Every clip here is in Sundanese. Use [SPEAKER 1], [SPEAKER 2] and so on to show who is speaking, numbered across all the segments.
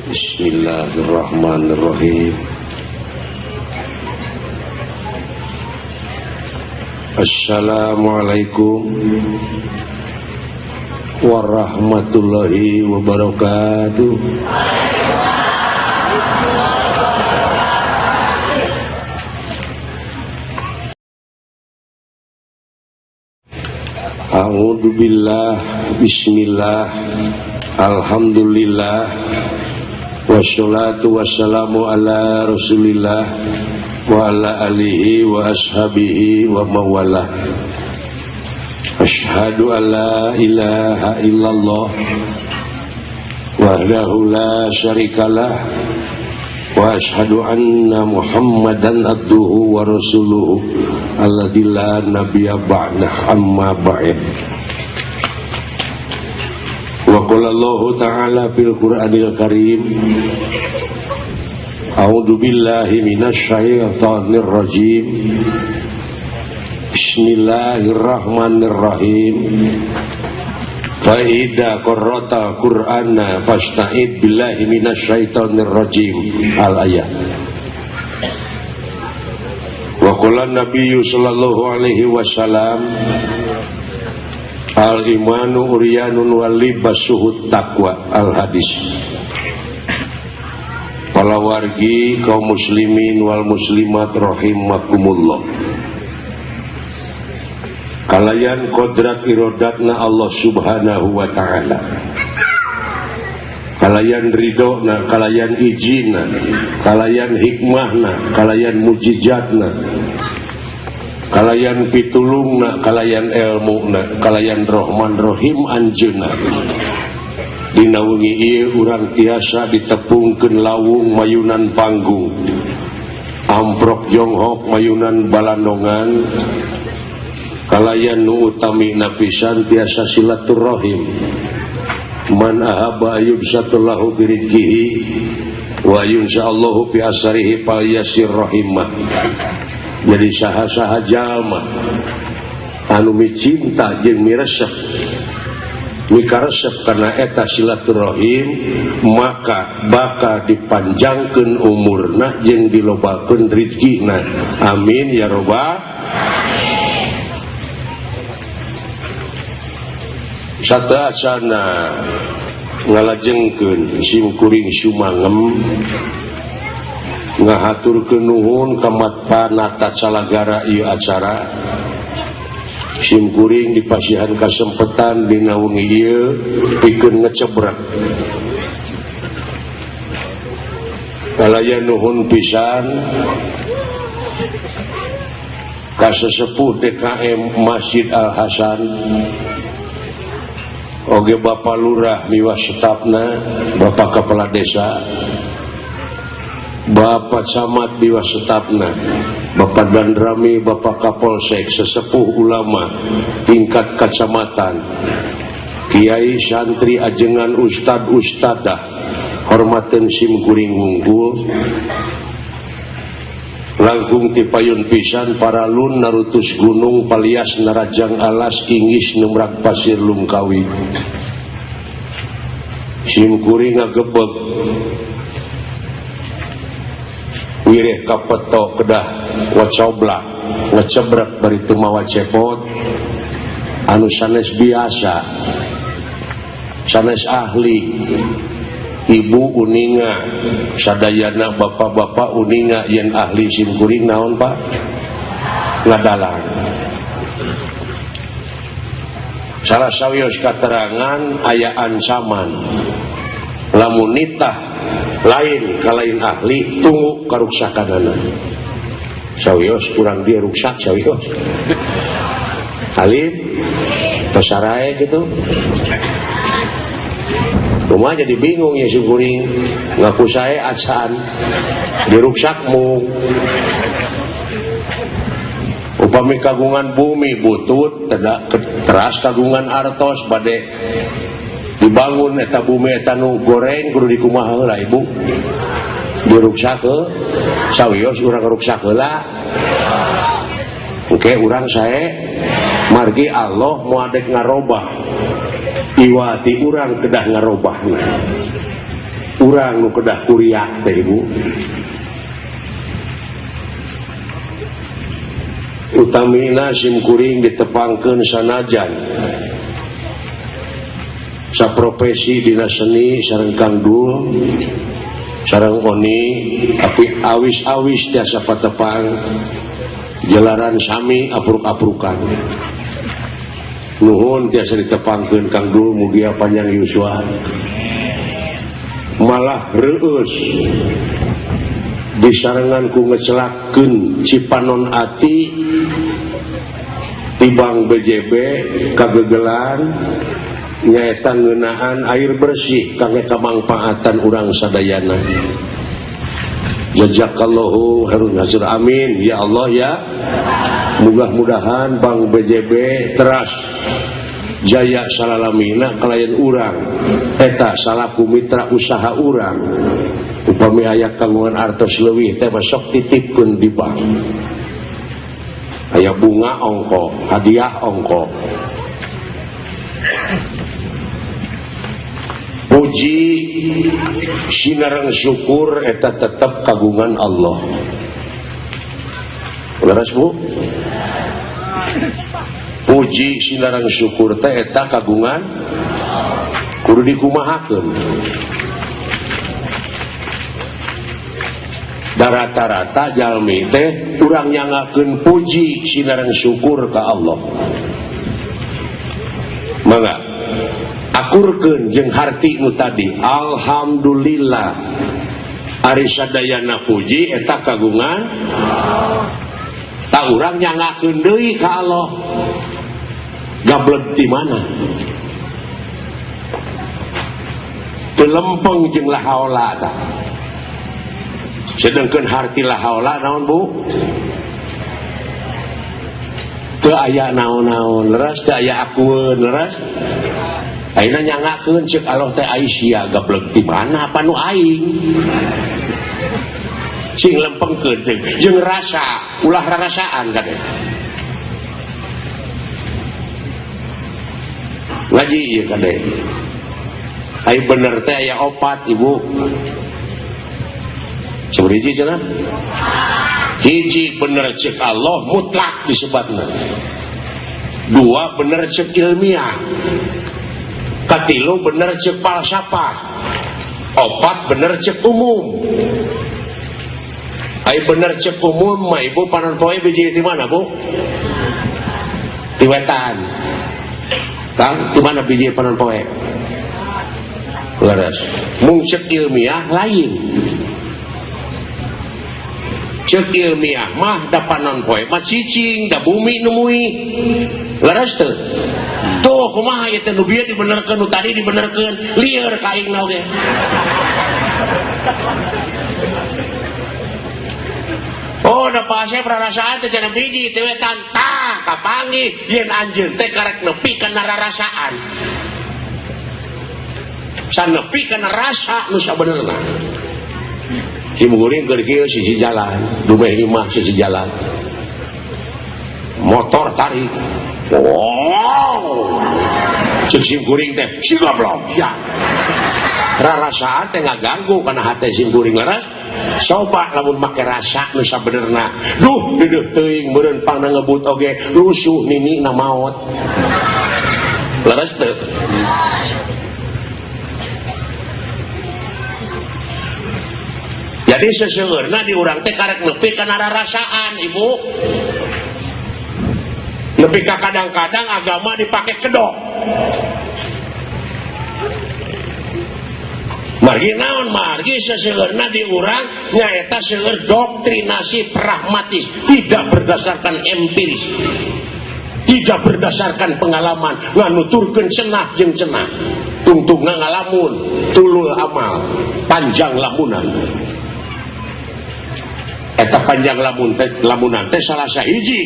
[SPEAKER 1] Bismillahirrahmanirrahim. Assalamualaikum warahmatullahi wabarakatuh. A'udzu billah, bismillah, alhamdulillah, wassalatu wassalamu ala rasulillah wa ala alihi wa ashabihi wa mawalah. Asyhadu an la ilaha illallah wahdahu la syarikalah wa asyhadu anna Muhammadan abduhu wa rasuluhu alladzi la nabiyya ba'dah, amma ba'd. Wa qala Allahu ta'ala fil Qur'anil Karim, a'udzu billahi minasyaitonir rajim. Bismillahirrahmanirrahim. Fa idza qara'ta Qur'ana fasta'id billahi minasyaitonir rajim. Al ayat. Wa qala Nabiyyu sallallahu alaihi wasallam, al imanu uryanun wal libasuhut taqwa. Al hadis. Para wargi kaum muslimin wal muslimat rahimakumullah. Kalayan kodrat irodatna Allah subhanahu wa ta'ala, kalayan ridona, kalayan ijina, kalayan hikmahna, kalayan mujizatna, kalayan pitulungna, kalayan elmuna, kalayan rohman rohim anjeunna. Dina wengi ieu urang tiasa ditepungkeun lawung mayunan panggung, amprok jonghok mayunan balandongan, kalayan nu utami napisan tiasa silaturahim. Man ahaba ayubsatullahu birizkihi wa yunsyaallahu fi asarihi falyasir rahimah. Jadi saha-saha jalma anu micinta jeung miresep mikaresep karena eta silaturahim, maka bakal dipanjangkeun umurna jeung dilobakeun rizkina. Amin ya robbal. Sateuacanna ngalajengkeun simkuring sumangem ngahaturkeun nuhun ka panata calagara ieu acara. Simkuring dipasihan kasempetan dina wengi ieu pikeun ngecebrek. Kalayan nuhun pisan ka sesepuh DKM Masjid Al Hasan, oge Bapak Lurah miwah stafna, Bapak Kepala Desa, Bapak Camat miwah stafna, Bapak Danrami, Bapak Kapolsek, sesepuh ulama tingkat kecamatan, kiai santri ajengan ustad ustadah, hormaten simkuring wungkul. Langkung tipayun pisan paralun narutus gunung palias narajang alas inggis numrak pasir lungkawi. Simkuring ngagebeg wireh kapeto kedah wacoblak ngecebrek bari teu mawa cepot anu sanes biasa sanes ahli. Ibu uninga sadayana bapak-bapak uninga yen ahli simkuring naon Pak ngadalang. Salah sawios katerangan aya ancaman lamun nitah lain kalain ahli tunggu karuksakanana. Sawios urang dia ruksak sawios alim pasarae gitu. Rumah jadi bingung ya simkuring ngaku saya acan diruksakmu. Upami kagungan bumi butut teras kagungan artos bade dibangun eta bumi eta nu goreng kudu dikumaha heula ibu diruksak ke sawios urang ruksak heula. Oke urang sae margi Allah moal dek ngarobah iwati urang kedah ngarobahna. Urang nu kedah kuriak teh Ibu. Utamina sim kuring ditepangkeun sanajan saprofesi dina seni sareng Kang Dul sareng Oni, tapi awis-awis tiasa patepang jalaran sami apruk-aprukan. Nuhun tiasa ditepangkeun Kang Dul, mugia panjang yuswa. Malah reueus disarengan ku ngecelakeun Cipanon Ati tibang BJB kagegelan nyaeta ngeunaan air bersih kangge kamangpaatan urang sadayana. Jazakallahu khairun hasil, amin ya Allah ya. Mudah-mudahan Bank BJB teras jaya salalamina kalayan urang eta salaku mitra usaha urang. Upami aya kagungan artos leuwih teh sok titipkeun di bank. Aya bunga ongko, hadiah ongko. Puji sinareng syukur eta tetep kagungan Allah. Leres Bu? Puji sinareng syukur teh eta kagungan kudu dikumahakeun. Da rata-rata jalmi teh urang nyangakeun puji sinareng syukur ka Allah. Mangga akurkeun jeung harti nu tadi. Alhamdulillah. Ari sadayana puji eta kagungan tak urang nyangakeun deui ka Allah. Gablek di mana? Teu lempeng jeung la haula tah. Sedengkeun harti la haula naon Bu? Teu aya naon-naon, leres teu aya akueun, leres. Ayeuna nyangakeun ceuk Allah teh ai sia gablek di mana apa nu aing? Sing lempengkeun jeung rasa, ulah rarasaan kade. Ngaji ieu kade. Ai bener teh aya opat Ibu. Sabaraha cenah? Hiji bener ceuk Allah mutlak disebatna. Dua bener ceuk ilmiah. Katilu bener ceuk falsafah. Opat bener ceuk umum. Ai bener ceuk umum mah Ibu panon poe biji di mana Bu? Di wetan. Kang, di mana biji panon poe? Leres. Mung ceuk ilmiah lain. Ceuk ilmiah mah da panon poe mah cicing, da bumi nu mui. Leres teu? Tuh kumaha ieu teh nu bieu dibenerkeun, nu tadi dibenerkeun, lieur ka aing oge. Oh, da pasep rarasaan teh cenah biji teh wetan tah kapanggih yen anjeun teh karek nepi kana rarasaan. Sanepi kana rasa nu sabenerna. Si muguring keur kieu sisi jalan, dumeh imah sisi jalan. Motor tarik. Wow. Ceuk sim kuring teh si goblok sia. Rarasaan teh ngaganggu kana hate sim kuring leres. Coba lamun make rasa nu sabenerna. Duh deudeuh teuing meureun pangna ngebut oge rusuh nini na maot. Leres teu? Jadi seseueurna di urang teh karek nepi kana rarasaan Ibu. Nepi ka kadang-kadang agama dipake kedok. Margi naon? Margi seseueurna di urang nyaeta seueur doktrinasi pragmatis, tidak berdasarkan empiris, tidak berdasarkan pengalaman, nganuturkeun cenah jeung cenah. Tungtungna ngalamun, tulul amal, panjang lamunan. Eta panjang lamun teh, lamunan teh salah sahiji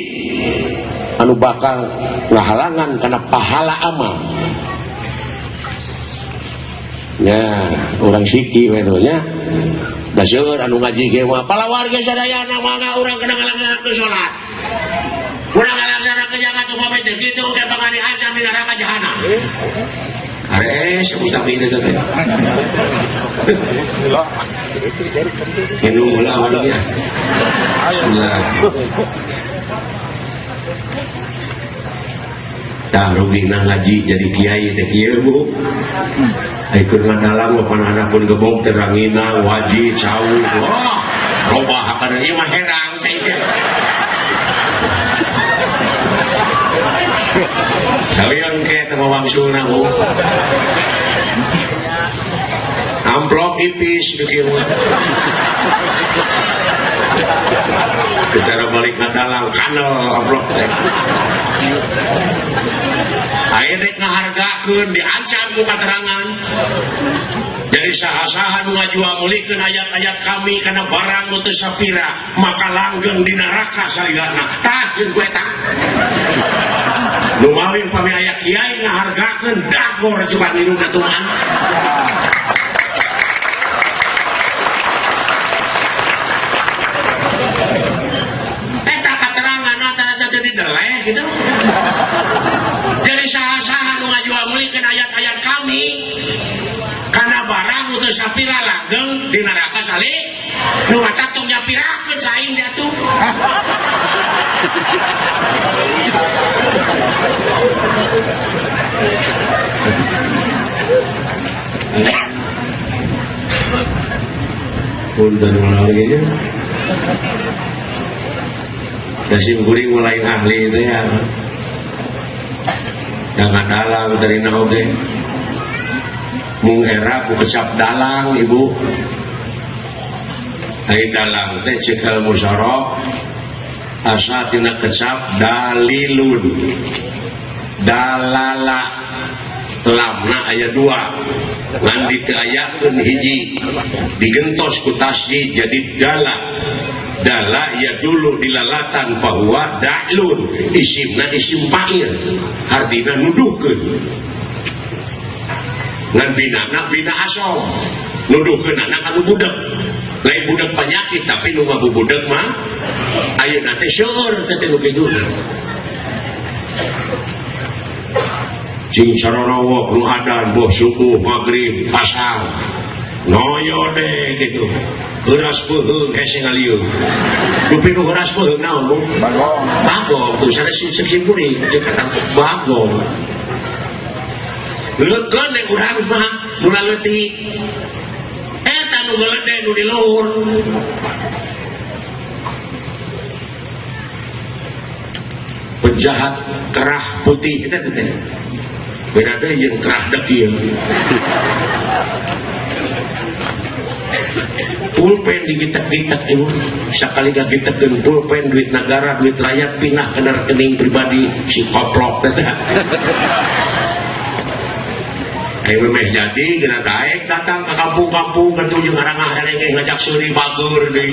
[SPEAKER 1] anu bakal ngahalangan kana pahala amal. Ya, urang siki we nya. Da seueur anu ngaji ge mah palawarga sadayana mangga urang kana ngalaksanakeun salat. Urang ngalaksanakeun zakat upami teu kitu ke pangani ancam di neraka jahanam. Ares Mustaqim teh teh. Minum heula warungnya. Bismillah. Tah rugina ngaji jadi kiai teh kieu Bu. Ai keur ngadalang mah panahna pun gebog teh ranginang wajib cau. Wah, robah hakana ieu mah herang cai teh. Sawiang ke teh wangsulna Bu. Amplop ipis nu kieu mah. Secara balik ngadalang kanel amplop teh. Aya rek ngahargakeun diancam ku katerangan. Jadi saha-saha nu ngajual meulikeun ayat-ayat kami kana barang nu teu sapira maka langgeng di neraka salilana. Tah jeung ku eta. Nu mawi upami aya kiai ngahargakeun dagor coba niruna Tuhan. Eta katerangan eta jadi deleh gitu. Jadi saha-saha nu ngajual meulikeun ayat-ayat kami kana barang nu teu sapira langgeng di neraka sali nu matak tong nyapirakeun ka aing atuh. Punten warga. Da sim kuring mulai ahli itu ya. Jangan dalang terina oge. Mung era ku kecap dalang ibu. Ai dalang teh ceuk ilmu sorof asa tina kecap dalilun. Dalala lamna aya dua ngan diteu ayakeun hiji digentos ku tasjid jadi dala. Dala ya dulu dilalatan bahwa da'lun isimna isim fa'il artina nuduhkeun ngan binana bina asom nuduhkeun anak anu budak lain budak penyakit tapi nu ngabubudeg mah ayeuna teh seueur teh nu kitu. Cing sarorowok nu adan boh subuh maghrib pasang noyo deh gitu heuras peuheung hese ngalieu dupi nu heuras peuheung naon Bu?
[SPEAKER 2] Bagong.
[SPEAKER 1] Bagong tuh sanes sim kuring ceuk kata bagong. Leukeun deh urang mah nu leutik eta nu geuledeh nu di luhur. Penjahat kerah putih eta teh. Beda deui jeung kerah dekil. Pulpen digitek-gitek ibu. Sakali gagitekkeun pulpen duit negara, duit rakyat pindah ke rekening pribadi si koplok teh. Ayo memeh jadi geuna daek datang ke kampung-kampung ketu jeung arangah rengeh ngajak seuri bager deui.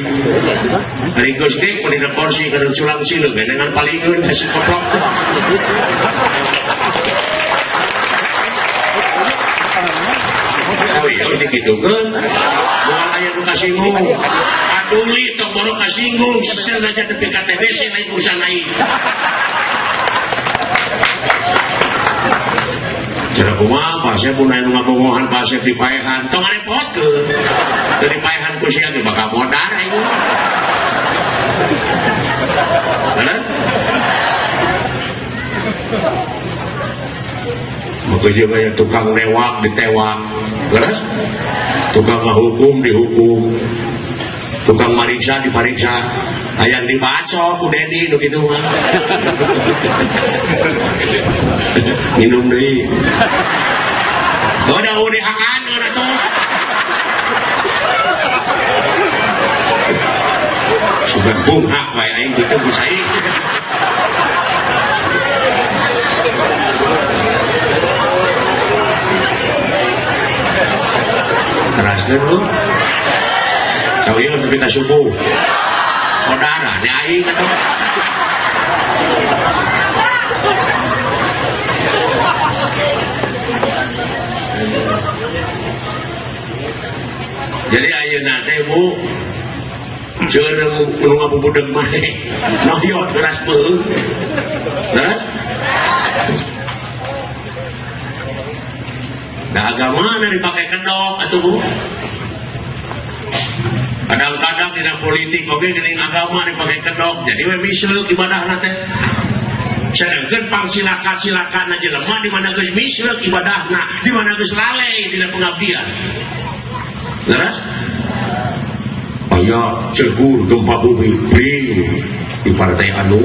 [SPEAKER 1] Ari geus ge mun dina kursi kana culang cileung dengan palingeun teh si koplok teh. Oh iya dikitukeun. Moal aya nu kasinggung. Aduli tong boro kasinggung sanajan nepi ka TBC lain urusan aing. Cara kumaha Pak Asep mun aya nu ngabongohan Pak Asep dipaehan tong ngarepotkeun. Teu dipaehan ku sia ge bakal modar aing. Bener? Maka jeung aya tukang newak ditewak. Beres? Tukang ngahukum dihukum. Tukang mariksa dipariksa. Hayang dibacok ku Dedi nu kitu mah. Minum deui. Udah udah hakan atuh. Sugan bunghak wae aing kitu ku saing. Teraskeun lu. Sawieu nepi ka subuh. Odara di aing atuh. Jadi ayeuna teh Bu jeureung nu ngabubudeg mah noyot geras peueung. Hah? Da agama na dipakai kedok atuh, Bu. Kadang-kadang dina politik oge geuning agama dipakai kedok, jadi we misleuk ibadahna teh. Sedangkan pangsilaka-silakana jelema di mana geus misleuk ibadahna, di mana geus lalai dina pengabdian. Leres? Aya cegur gempa bumi bing di partai anu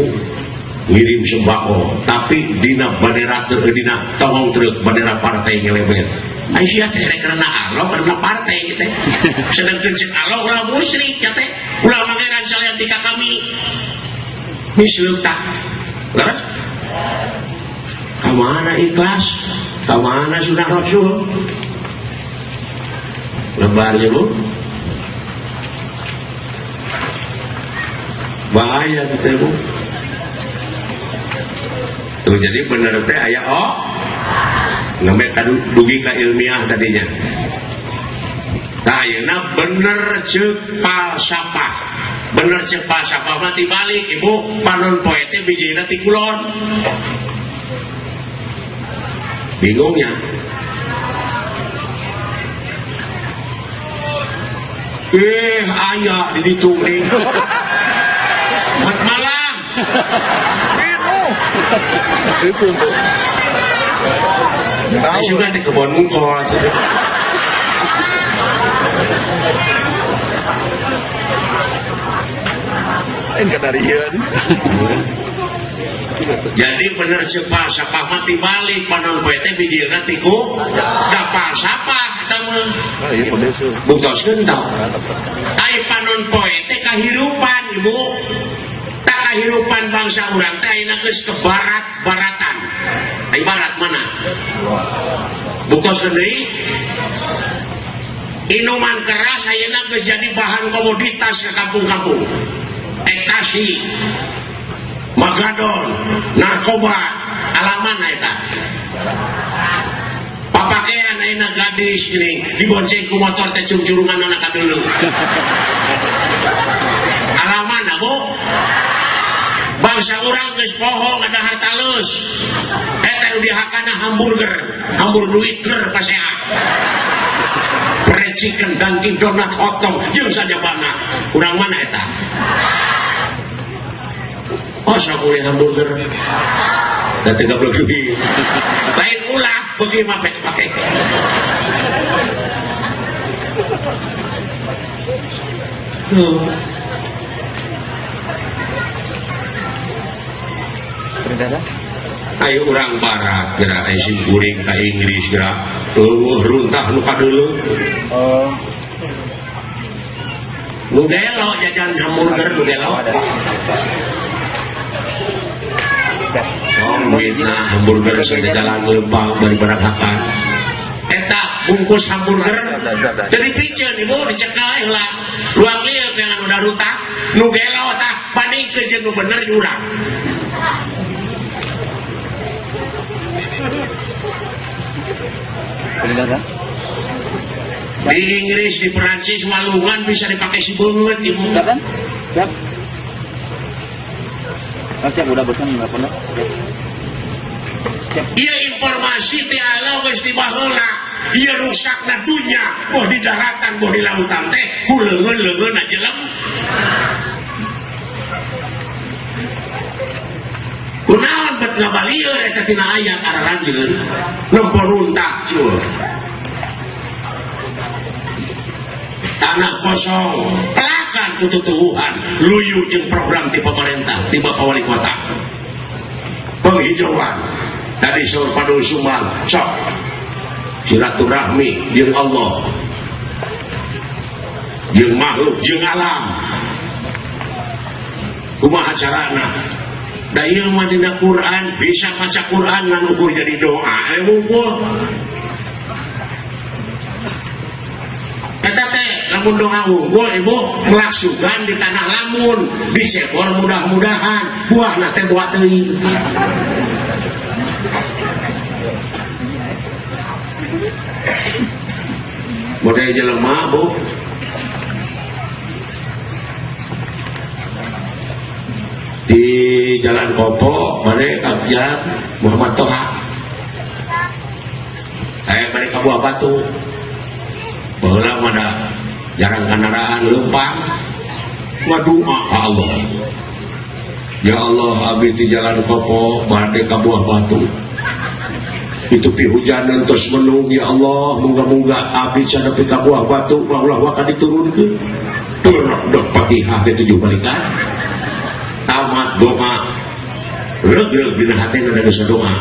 [SPEAKER 1] ngirim sembako, tapi dina bandera teu, dina tongong truk bandera partai ngelebet. Ai sia teh rek karena Allah, karena partai gitu. Sedangkan cek Allah ulah musyrik ya teh, ulah pangeran salian ti ka kami. Misleuk tak? Leres? Kamana ikhlas? Kamana sunnah Rasul? Lebarnya, Bu. Bahaya gitu, Bu. Tuh, jadi bener teh aya oh nembe kadu dugi ka ilmiah tadinya. Tah ayeuna bener ceuk falsafah. Bener ceuk falsafah mah tibalik, Ibu, panon poe teh bijina ti kulon. Bingungnya. Aya di ditu nih. Selamat malam.
[SPEAKER 2] Itu.
[SPEAKER 1] Saya juga di kebun mungkol.
[SPEAKER 2] Lain kadarian.
[SPEAKER 1] Jadi bener ceuk falsafah mah tibalik panon poe teh bijilna ti ku da falsafah eta mah.
[SPEAKER 2] Ah, iya pedes.
[SPEAKER 1] Buktoskeun tah. Ai panon poe teh kahirupan, Ibu. Tak kahirupan bangsa urang teh ayeuna geus ke barat-baratan. Ai barat mana? Buktoskeun deui. Minuman keras ayeuna geus jadi bahan komoditas ke kampung-kampung. Ekstasi, magadon, narkoba, alaman eta. Papakean ayeuna gadis geuning dibonceng ku motor teh cungcurungan anak kadeuleu. Alaman Bu. Bangsa urang geus poho ada harta leus. Eta nu dihakana hamburger, hambur duit ger pasea. Fried chicken, Dunkin Donat, hotdog, jeung sajabana. Urang mana eta? Oh, sok boleh hamburger. Da teu gablek duit. Lain ulah beuki mah pek pake. Tuh. Ayo urang barat gerak aya sim kuring ka Inggris gerak. Eueuh runtah nu kadeuleu.
[SPEAKER 2] Oh.
[SPEAKER 1] Nu gelo jajan hamburger nu gelo. Oh, duitna hamburger sajajalan leumpang bari barang hakan. Eta bungkus hamburger jadi piceun ibu dicekel heula. Luang lieu dengan udah runtah nu gelo tah bandingkeun jeung nu bener urang. Di Inggris, di Perancis, walungan bisa dipakai si beungeut, Ibu.
[SPEAKER 2] Siap kan? Siap. Oh, siap, udah bosan nelfon dah. Siap.
[SPEAKER 1] Ieu informasi ti Allah geus di baheula. Ieu rusakna dunya, boh di daratan, boh di lautan teh ku leungeun-leungeunna jelem. Kunaon bet ngabalieur eta tina ayat araranjeun nempo runtah cuy. Tanah kosong, pelakan kututuhuhan, luyu jeung program ti pemerintah, ti Bapak Wali Kota. Penghijauan. Tadi saur Padul Sumbang, sok silaturahmi jeung Allah, jeung makhluk, jeung alam. Kumaha carana? Da ieu mah dina Quran, bisa maca Quran ngan ukur jadi doa, hungkul. Eta teh lamun doa unggul ibu melaksukan di tanah lamun disebor mudah-mudahan buahna teh buah teuing. Model jelema Bu. Di Jalan Kopo, bade ka Jalan Muhammad Toha. Bade ka ka Buah Batu. Baheula mah da jarang kendaraan leumpang. Ngadoa ka Allah. Ya Allah, abdi ti jalan kopo bade ka Buah Batu. Itu pi hujan terus mendung ya Allah, moga-moga abdi can nepi ka Buah Batu ulah waka diturunkeun. Tur dok Fatihah ke 7 balikan. Tamat doa. Reug-reug dina hatena da geus doa.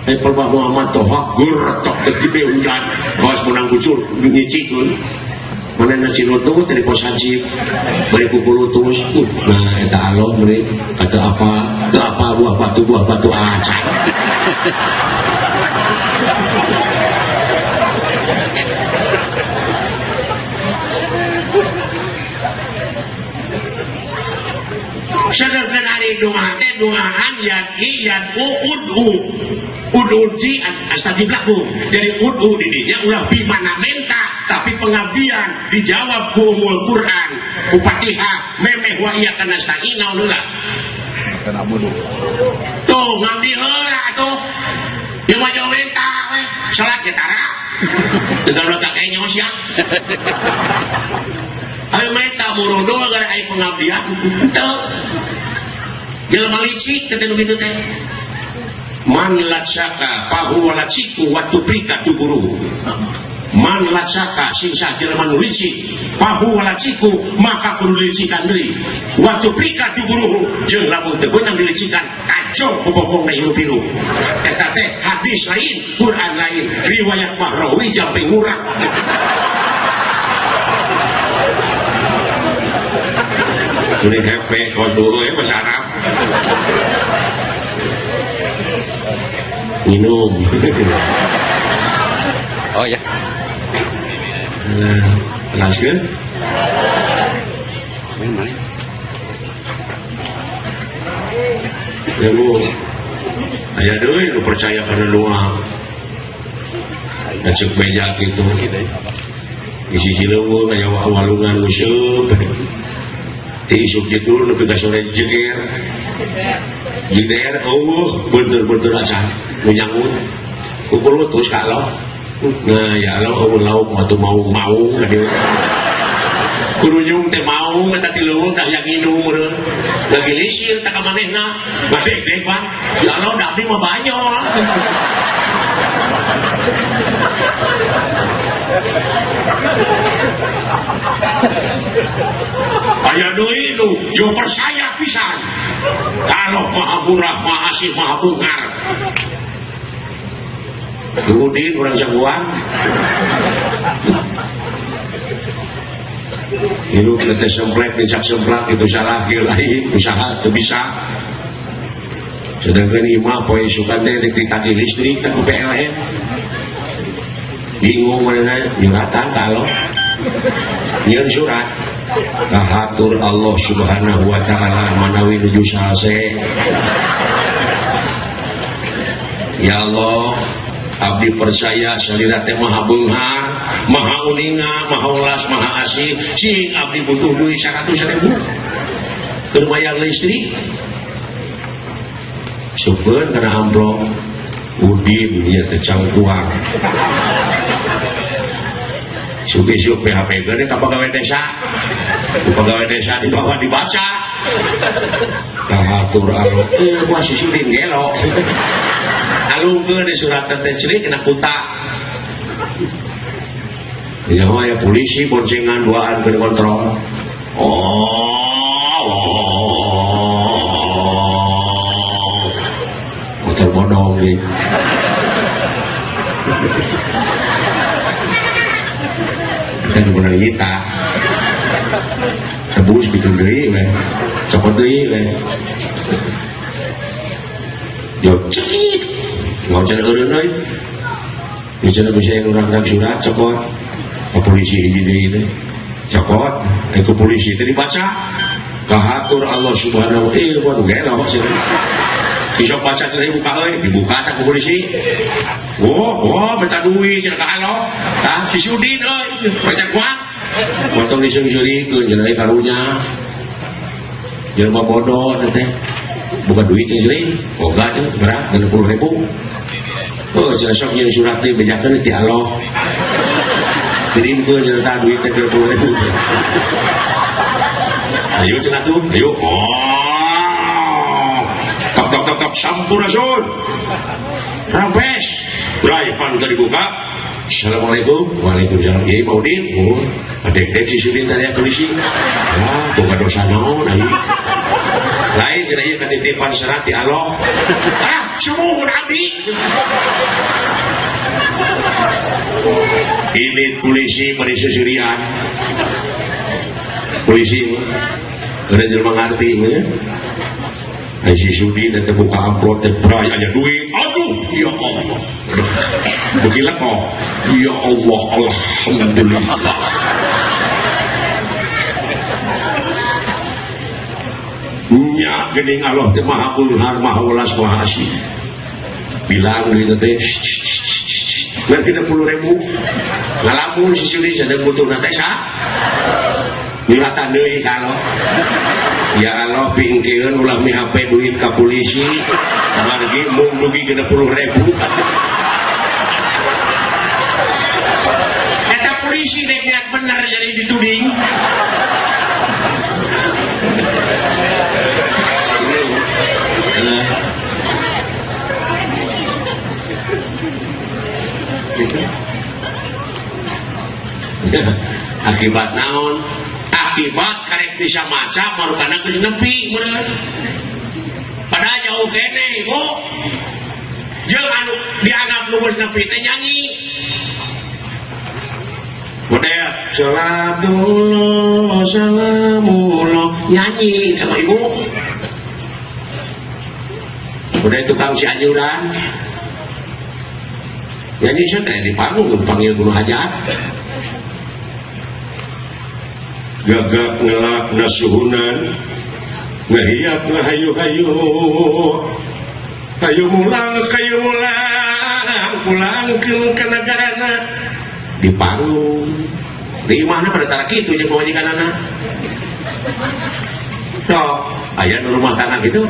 [SPEAKER 1] Saya Pak Muhammad Toha gertok teh gede hujan, kawas menang kucur nyicikeun. Mana nasi lutung tadi pos haji bari kukulutus. Nah eta Allah meuni kata apa? Teu apa buah batu acan. Sedangkan hari doa teh doaan yadi yadu udhu udhu ji astajib lakum. Jadi udhu di dinya ulah bimana menta tapi pengabdian dijawab ku umul Quran ku Fatihah memeh wa iyyaka nasta'in heula. Tuh ngabdi heula atuh. Yang mah jauh menta we salat ge tara. Tegal ka kenyos ya. Ayo menta murodo gara aya pengabdian teu. Jelema licik teh nu kitu teh. Man latsaka fahuwa latsiku wa tubrika tuburuhu. Man latsaka sing sah jelema nu licik fahuwa latsiku maka kudu dilicikan deui. Wa tubrika tuburuhu jeung lamun teu beunang dilicikan kacau bobokongna ieu piru. Eta teh hadis lain, Quran lain, riwayat Mahrawi jampe ngurang. Ini hepe, kawas dulu ya, bahasa Arab. Minum.
[SPEAKER 2] Oh ya.
[SPEAKER 1] Nah, jelaskan.
[SPEAKER 2] Main.
[SPEAKER 1] Ya lu, aya deui lu percaya kana doa. Ngacek meja gitu. Di sisi leuweung aya walungan nguseup. Di isuk jedul nepi ka sore jeger. Jeger eueuh bener-bener acan nu nyangun. Kukulutus ka Allah. Nah ya Allah eueuh lauk mah teu maung-maung ka dieu. Kurunyung teh maung eta ti leuweung dah yang nginum meureun. Ngagilisir tah ka manehna. Badeg-deg Bang. Ya Allah da abdi mah banyol. Aya deui nu jo percaya pisan. Kalau maha murah, maha asih, maha beunghar. Udin urang sabuang. Hirup teh semplek, dicak semplak itu salah kieu lain, usaha teu bisa. Sedangkan imah poe isukan teh rek ditagih listrik teh ku PLN. Bingung manehna nyuratan ka Allah. Nyieun surat. Kahatur Allah Subhanahu wa taala manawi nuju salse. Ya Allah, abdi percaya salira teh maha beunghar, maha uninga, maha welas, maha asih. Sing abdi butuh duit 100.000. Keur bayar listrik. Sukeun kana amplop Udin nya teh cangkuang. Suki-suki PHP gede ka pegawai desa. Ku pegawai desa di bawah dibaca. Kahatur Allah, wah si Sudin gelo. Alungkeun di surat teh cerik kena kuta. Ya mah ya polisi boncengan duaan keur kontrol. Oh, motor bodong nih. Kita bener kita rebus bikin deui we, copot deui we. Yo cekit, ngawacan eureun euy. Ieu cenah bisa yang urang surat copot. Ka polisi hiji deui teh. Copot, ku polisi teh dibaca. Kahatur Allah Subhanahu wa taala, waduh gelo cenah. Isok baca cenah dibuka euy, dibuka tah ku polisi. Oh, oh, minta duit cenah ka Allah. Tah si Sudin euy, baca kuat. Potong diseung-seurikeun cenah euy karunya. Jelema bodoh teh. Buka duit yang sering, boga teh berat 60.000. Oh, cenah sok nyeun surat teh bejakeun ti Allah. Kirimkeun cenah duit teh 20.000. Ayo cenah tuh, ayo. Oh. Tok tok tok tok sampurasun. Rampes. Bray pan tadi dibuka. Assalamualaikum. Waalaikumsalam. Ieu Pak Udin. Oh, adek-dek si Sudin tadi polisi. Ah, boga dosa naon aing. Lain cenah ieu katitipan serat di Allah. Ah, sumuhun abdi. Ini polisi bari seserian. Polisi mah kada jelema ngarti mah nya. Ai si Sudin teh buka amplop teh bray aya duit. Aduh, ya Allah. Begila kok. Ya Allah, alhamdulillah. Nya geuning Allah teh Maha Beunghar, Maha Welas, Maha Asih. Bilang duit teh ngan 30.000. Ngalamun si Sudin sadeng butuhna teh sa. Nyuratan deui ka Allah. Ya Allah pingkeun ulah mihape duit ka polisi. Margi mung dugi 60.000. Eta polisi dek niat bener jadi dituding. Akibat naon? Akibat karek bisa maca marukana geus nepi meureun. Padahal jauh keneh ibu. Jeung anu dianggap nu geus nepi teh nyanyi. Model salatullah salamullah nyanyi sama ibu. Udah tukang Cianjuran. Nyanyi saya kayak di panggung panggil guru hajat. Gagak ngelak nasuhunan ngahiap ngahayu-hayu kayu mulang pulangkeun ka nagarana di panggung di mana pada tarak kitu jeung pamajikanana sok aya nu rumah tangga gitu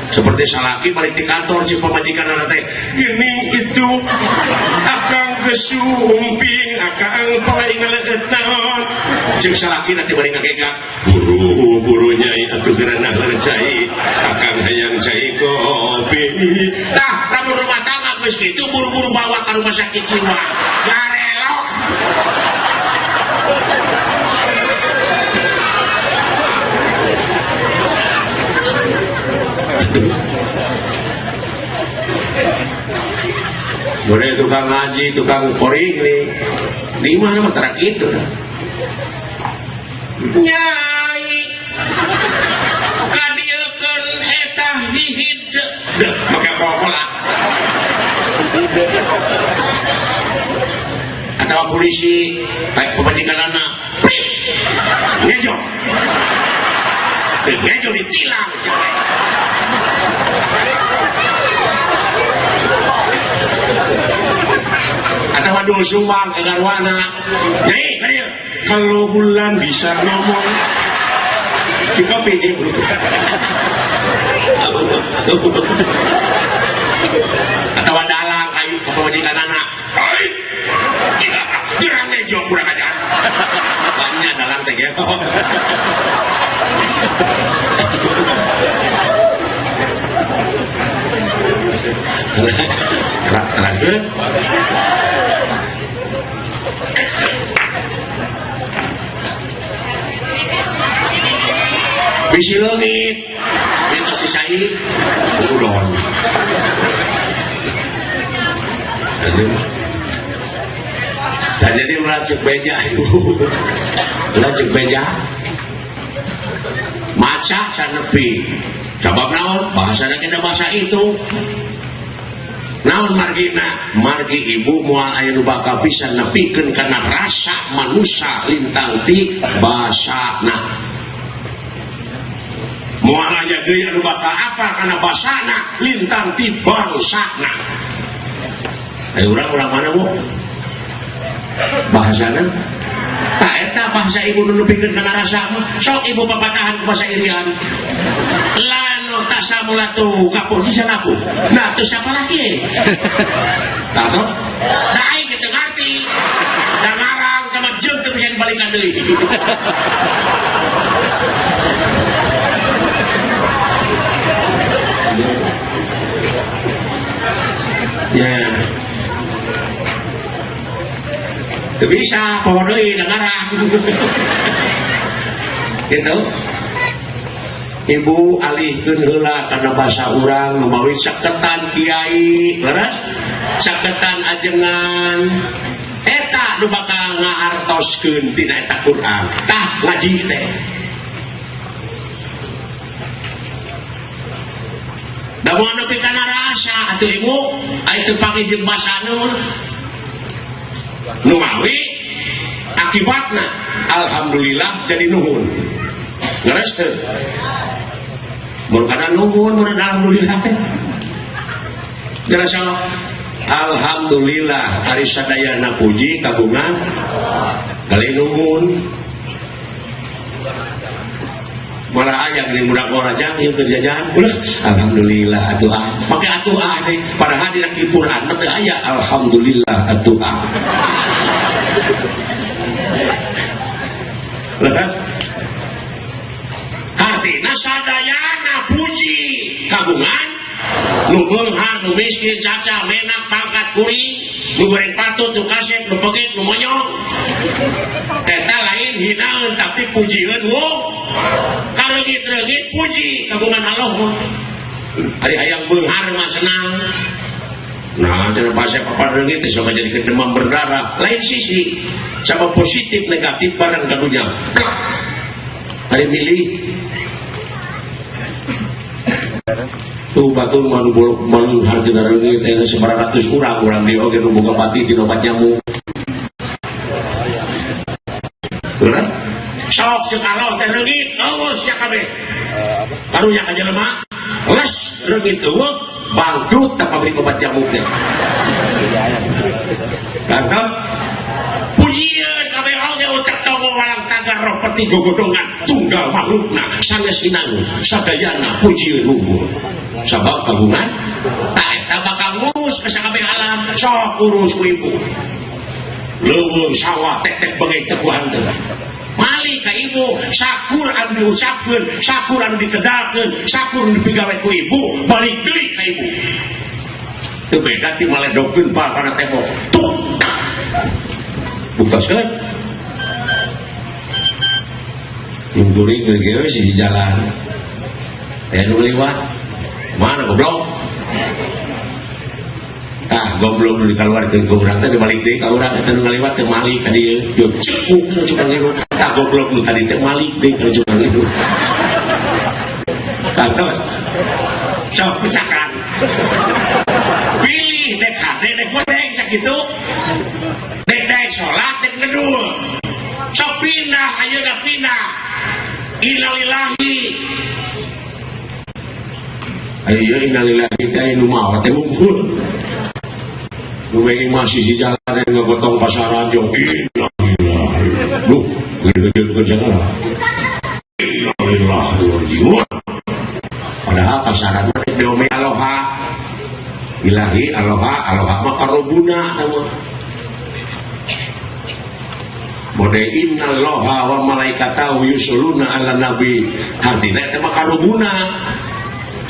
[SPEAKER 1] seperti salaki balik di kantor si pamajikanana teh geuning itu akang gesumping akang poe ngaleut naon jeung salaki nanti bari ngagegak buru-buru nyai atuh geranah cai akang hayang cai kopi tah lamun rumah tangga geus kitu buru-buru bawa ka rumah sakit jiwa garelo. Boleh tukang ngaji, tukang koring nih. Di mana mah terak itu dah. Nyai kadieukeun eta hihid deh make pola. Atau polisi kayak pemajikanana prik ngejo. Ngejo ditilang. Atau waduh sumbang ke garwana. Nyai, kadieu. Kalau bulan bisa ngomong. Cukup ini. Atau dalang kayu ke pemajikan anak. Hai. Gerang ngejo kurang ajar. Banyak dalang teh ya. Terakhir. Bisi leungit, itu si Said, udon. Dan jadi ulah cek beja, ulah cek beja, maca sanepi. Sabab naon? Bahasana kita bahasa itu. Naon margina? Margi ibu moal aya nu bakal bisa nepikeun kana rasa manusa lintang ti basana. Moal aya deui anu bakal apa kana basana lintang ti bangsana. Ayo urang mana bu? Bahasana? Tak eta bahasa ibu nu nepikeun kana rasa mah. Sok ibu papatahan ku bahasa Irian. Lano Ano tak samulatu kapur sisa laku. Nah, terus siapa lagi? Tahu? Nah, aing teu ngarti. Da ngarang sama jeung teu bisa dibalikan deui. Ya. Teu bisa poho deui da ngarang. Gitu. Ibu alihkeun heula kana basa urang nu mawi saketan kiai, leres? Saketan ajengan. Eta nu bakal ngaartoskeun tina eta Quran. Tah ngaji teh. Da moal nepi kana rasa atuh ibu, aya teu panggih jeung basana mah. Nu mawi akibatna alhamdulillah jadi nuhun. Leres teu? Mun kana nuhun mun alhamdulillah teh. Jelas alhamdulillah ari sadayana puji kagungan kali nuhun. Malah aya geuning budak orang ieu keur jajan. Ulah alhamdulillah atuh ah. Make atuh ah teh padahal dina Quran mah teu aya alhamdulillah atuh ah. Leres? Artina sadayana puji kagungan nu beunghar nu miskin caca menak pangkat kuring nu goreng patut nu kasep nu pegek nu monyong eta lain hinaeun tapi pujieun wong kareungit-reungit puji kagungan Allah mah ari hayang beunghar mah senang. Nah, cenah bahasa papan reungit teh sok jadi demam berdarah lain sisi sama positif negatif bareng ka dunya. Ari milih tuh batur manu bolok malu harga reungit teh sabaraha ratus urang di oge nu boga pati tina obat nyamuk. Bener? Sok ceuk Allah teh reungit eueuh sia kabeh. Karunya ka jelema les reungit eueuh bangkrut ta pabrik obat nyamuk teh. Mantap. Pujieun kabeh oge utek tongo walang tagar roh peti gogodongan tunggal makhlukna sanes inangun sadayana pujieun unggul. Sabab kagungan ta eta bakal ngurus ka sakabeh alam sok urus ku ibu. Leuweung sawah tek-tek bengek teu kuhanteun. Mali ka ibu sakur anu diucapkeun, sakur anu dikedalkeun, sakur anu dipigawe ku ibu, balik deui ka ibu. Teu beda ti maledogkeun bal kana tembok. Tuk. Buktoskeun. Yung guring geus di jalan. Aya nu liwat. Mana goblok? Ah, goblok nu dikaluarkeun ku urang teh dibalik deui ka urang eta nu ngaliwat teh malik ka dieu. Yo cekuk nu cuma ngirup. Tah goblok nu tadi teh malik deui ka cuma ngirup. Tah sok pecakan. Pilih dek hade dek godeng sakitu. Dek dek salat dek ngedul. Sok pindah ayeuna pindah. Innalillahi. Ayo innalillahi teh aya nu maot teh unggul. Nu bengi masih si jalan yang ngegotong pasaran jong innalillahi. Duh, gede-gede kerja lah. Innalillahi wa rajiun. Padahal pasaran mah diome aloha. Ilahi aloha, aloha mah karobuna nama. Mode innallaha wa malaikatahu yusholluna ala nabi. Artina eta mah karobuna.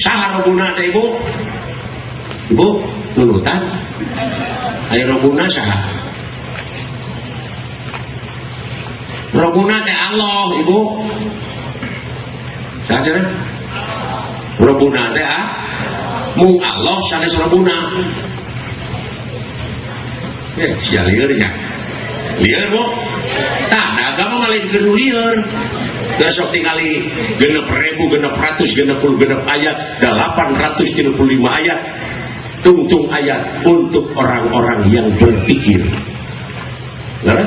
[SPEAKER 1] Saha robuna teh ibu? Ibu nunutan. Aya robuna saha? Robuna teh Allah ibu. Saha cenah? Robuna teh ah? Mung Allah sanes robuna. Sia lieur nya. Lieur bu. Tah, da agama mah lain keur nu lieur. Da sok tingali 6.000, 666 ayat, 835 ayat. Tungtung ayat untuk orang-orang yang berpikir. Leres?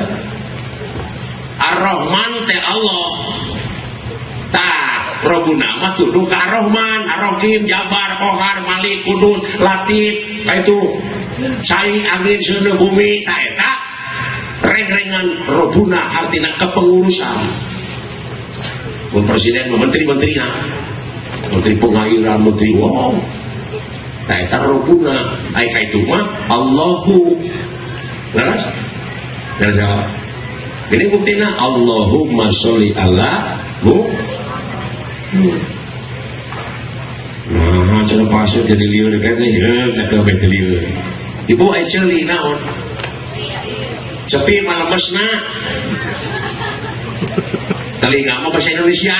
[SPEAKER 1] Ar-Rahman teh Allah. Tah, Robuna mah tuduh ka Ar-Rahman, Ar-Rahim, Jabar, Kohar, Malik, Kudus, Latif, ka itu cai angin seuneu bumi, tah eta reng-rengan Robuna artina kepengurusan. Mun presiden, mun menteri-menterina. Menteri Pengairan, Menteri wow. Nah, eta robuna, ai ka itu mah Allahu. Leres? Leres jawab. Ini buktina Allahumma sholli ala Muhammad. Nah, cara pasir jadi lieur kayaknya ya, kata bete lieur. Ibu ai ceuli naon? Cepi mah lemesna. Telinga mah bahasa Indonesia.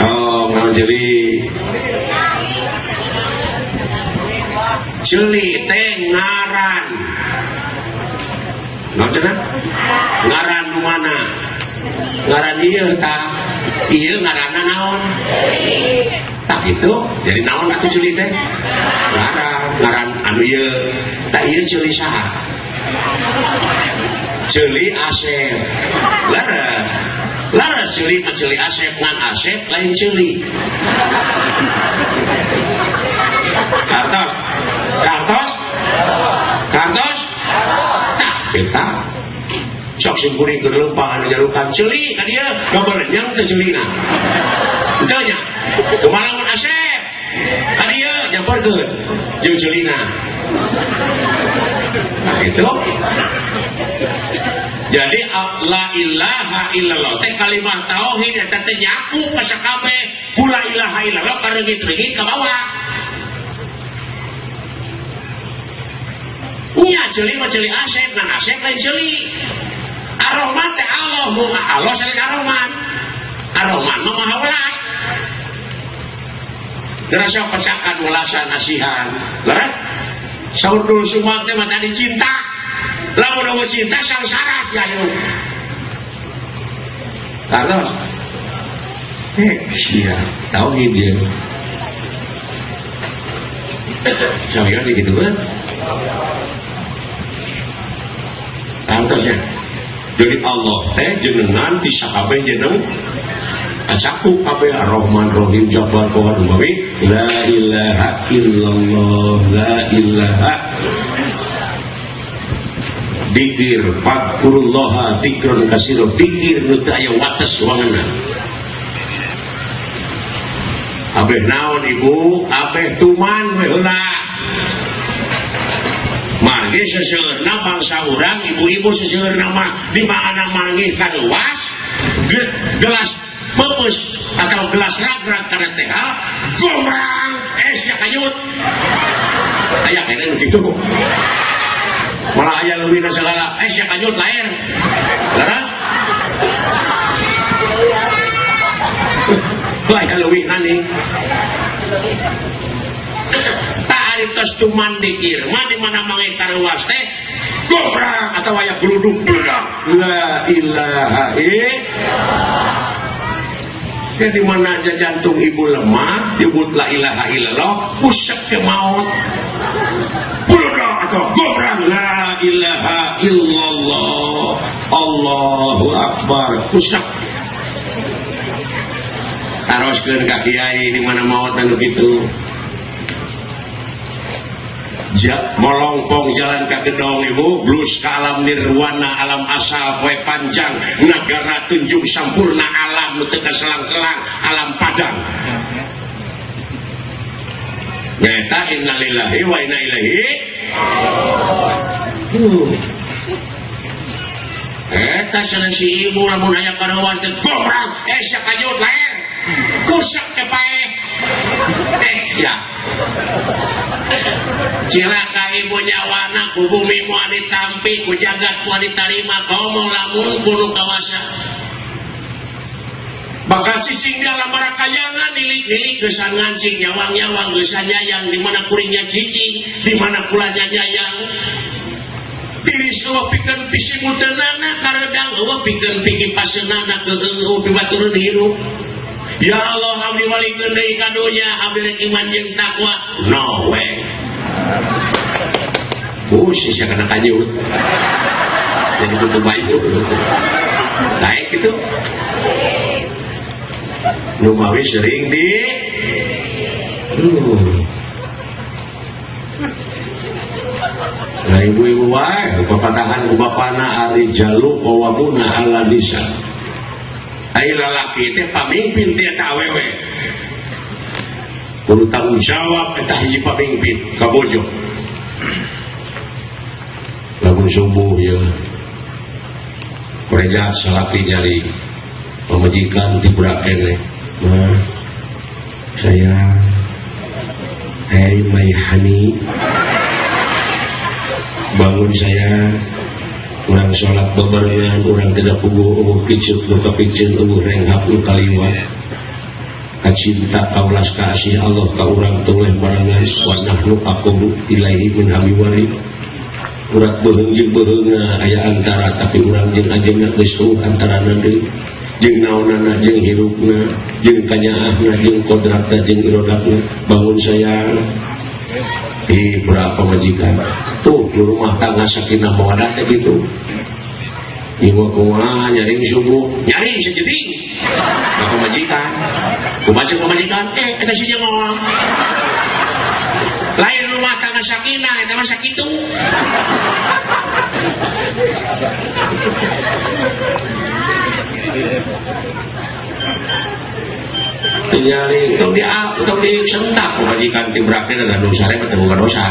[SPEAKER 1] Oh, naon ceuli? Ceuli teh ngaran. Naon cenah? Ngaran nu mana? Ngaran ieu tah. Ieu ngaranna naon? Tak itu, jadi naon atuh ceuli teh? Ngaran, ngaran anu ieu. Tak ieu ceuli saha? Ceuli Asep. Leres. Leres ceuli mah ceuli Asep, ngan Asep lain ceuli. Kartos. Kartos? Kartos? Tak eta. Sok sing kuring keur leumpang anu jalukan ceuli ka dieu, gaberenyang teh ceulina. Henteu nya. Kumaha lamun Asep? Ka dieu nyamperkeun jeung ceulina. Nah itu. Jadi la ilaha illallah teh kalimah tauhid eta teh nyaku ka sakabeh ku la ilaha illallah kareungit-reungit ka bawah. Nya ceuli mah ceuli Asep, ngan Asep lain ceuli. Ar-Rahman teh Allah, mun Allah selain Ar-Rahman. Ar-Rahman mah maha welas. Ngerasa pecakan welasan asihan. Leres? Saur dul sumang teh mah tadi cinta. Lamun eueuh cinta sangsara sia hirup. Kartos. Sia tauhid ieu. Saya gitu kan. Kartosnya. Jadi Allah teh jenengan ti sakabeh jeneng acakup kabeh Ar-Rahman Rahim Jabbar Qahar Umawi la ilaha illallah la ilaha dikir fadkurullaha dikron kasiro dikir nu teu aya wates wangeunna. Abeh naon ibu abeh tuman we heula. Margi seseueurna bangsa urang ibu-ibu seseueurna mah di mana manggih kareuwas gelas peupeus atau gelas ragrag kana teh gomrang sia kanyut. Aya keneh nu kitu. Malah aya leuwihna sagala sia kanyut lain. Leres? Aya leuwihna nih. Tak ari tos tuman dikir mah di mana manggih kareuwas teh gobrang atau aya geluduk beledak la ilaha illallah. Di mana aja jantung ibu lemah nyebut la ilaha illallah pusek ke maut beledak atau gobrang la ilaha illallah Allahu akbar pusek taroskeun ka kiai di mana maut anu kitu. Molongpong jalan ka gedong ibu blus ka alam nirwana alam asal poe panjang nagara tunjung sampurna alam nu teu kaselang-selang alam padang nyaeta innalillahi wa inna ilaihi raji'un. Eta sanes si ibu lamun aya kareuwas teh gobrang sia kanyut laer kusak ke paeh ya cilaka ibu nyawana ku bumi moal ditampi ku jagat moal ditarima komo lamun kudu kawasa bakal cicing di alam marakayangan nilik-nilik geusan ngancing nyawang-nyawang geusan nyayang di mana kuringnya cicing di mana kulanya nyayang tiris eueuh pikeun pisimuteunana karedang eueuh pikeun pikipaseunana keueung eueuh pibaturun hirup. Ya Allah abdi walikeun deui ka dunya abdi rek iman jeung takwa no way. Sia kana kanyut. Jadi kutu bayu. Naik gitu. Numawi sering di Nah ibu-ibu wae papatahan ku bapana ari jalu qawamuna ala nisa. Ai lalaki teh pamimpin teh eta awewe. Kudu tanggung jawab eta hiji pamimpin ka bojo. Lamun subuh ya. Koreja salaki nyari pamajikan tibra keneh. Mah sayang, hey my honey, bangun sayang, urang sholat bebarengan, urang tidak puguh eueuh picet nu kapiceun eueuh renghap nu kaliwat. Kacinta kaulas kaasih Allah ka urang teu oleh barengan wa nahnu aqrabu ilaihi min hablil warid. Urat beuheung jeung beuheungna aya antara tapi urang jeung anjeunna geus eueuh antarana deui. Jeung naonana jeung hirupna jeung kanyaahna jeung kodratna jeung irodatna. Bangun sayang. Ih, berapa majikan tuh di rumah tangga sakinah mawadah teh gitu. Ibu kumaha nyaring subuh nyaring sejeding ka pamajikan. Kumaha cek pamajikan? Eta si jengol. Lain rumah tangga sakinah eta mah sakitu. Nyari tong di tong disentak pamajikan tibrakna da dosa teh boga dosa.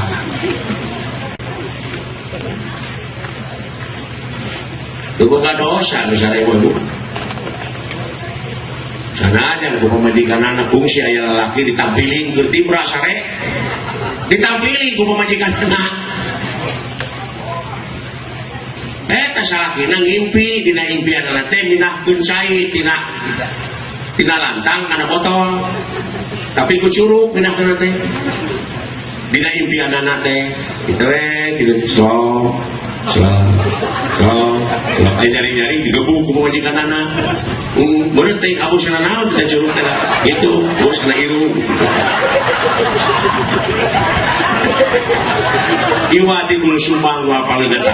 [SPEAKER 1] Teu boga dosa nu sare mah Bu. Sanajan ku pamajikanana kungsi aya lalaki ditampiling keur tibra sare. Ditampiling ku pamajikanana. Eta salakina ngimpi dina impianana teh mindahkeun cai tina lantang kana botol. Tapi ku curug mindahkeun teh. Dina impianana teh kitu we kitu slow slow slow. Kalau aya nyari-nyari digebuk ku pamajikanana. Meureun teh abusna naon teh curug teh gitu, bus kana irung. Iwati bulu sumbang nu apaleun eta.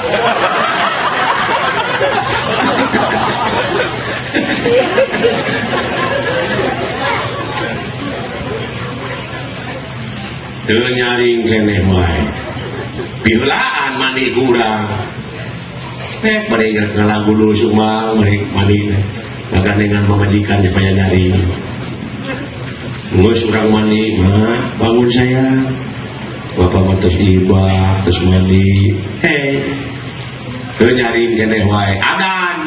[SPEAKER 1] Teu nyaring keneh wae. Piheulaan mani kurang. Bari ngalagu dulu sumbang, bari mani ngagandengan pamajikan supaya nyaring. Geus urang mani mah bangun sayang. Bapak mah tos ibah, tos mandi. Hei. Teu nyaring keneh wae. Adan.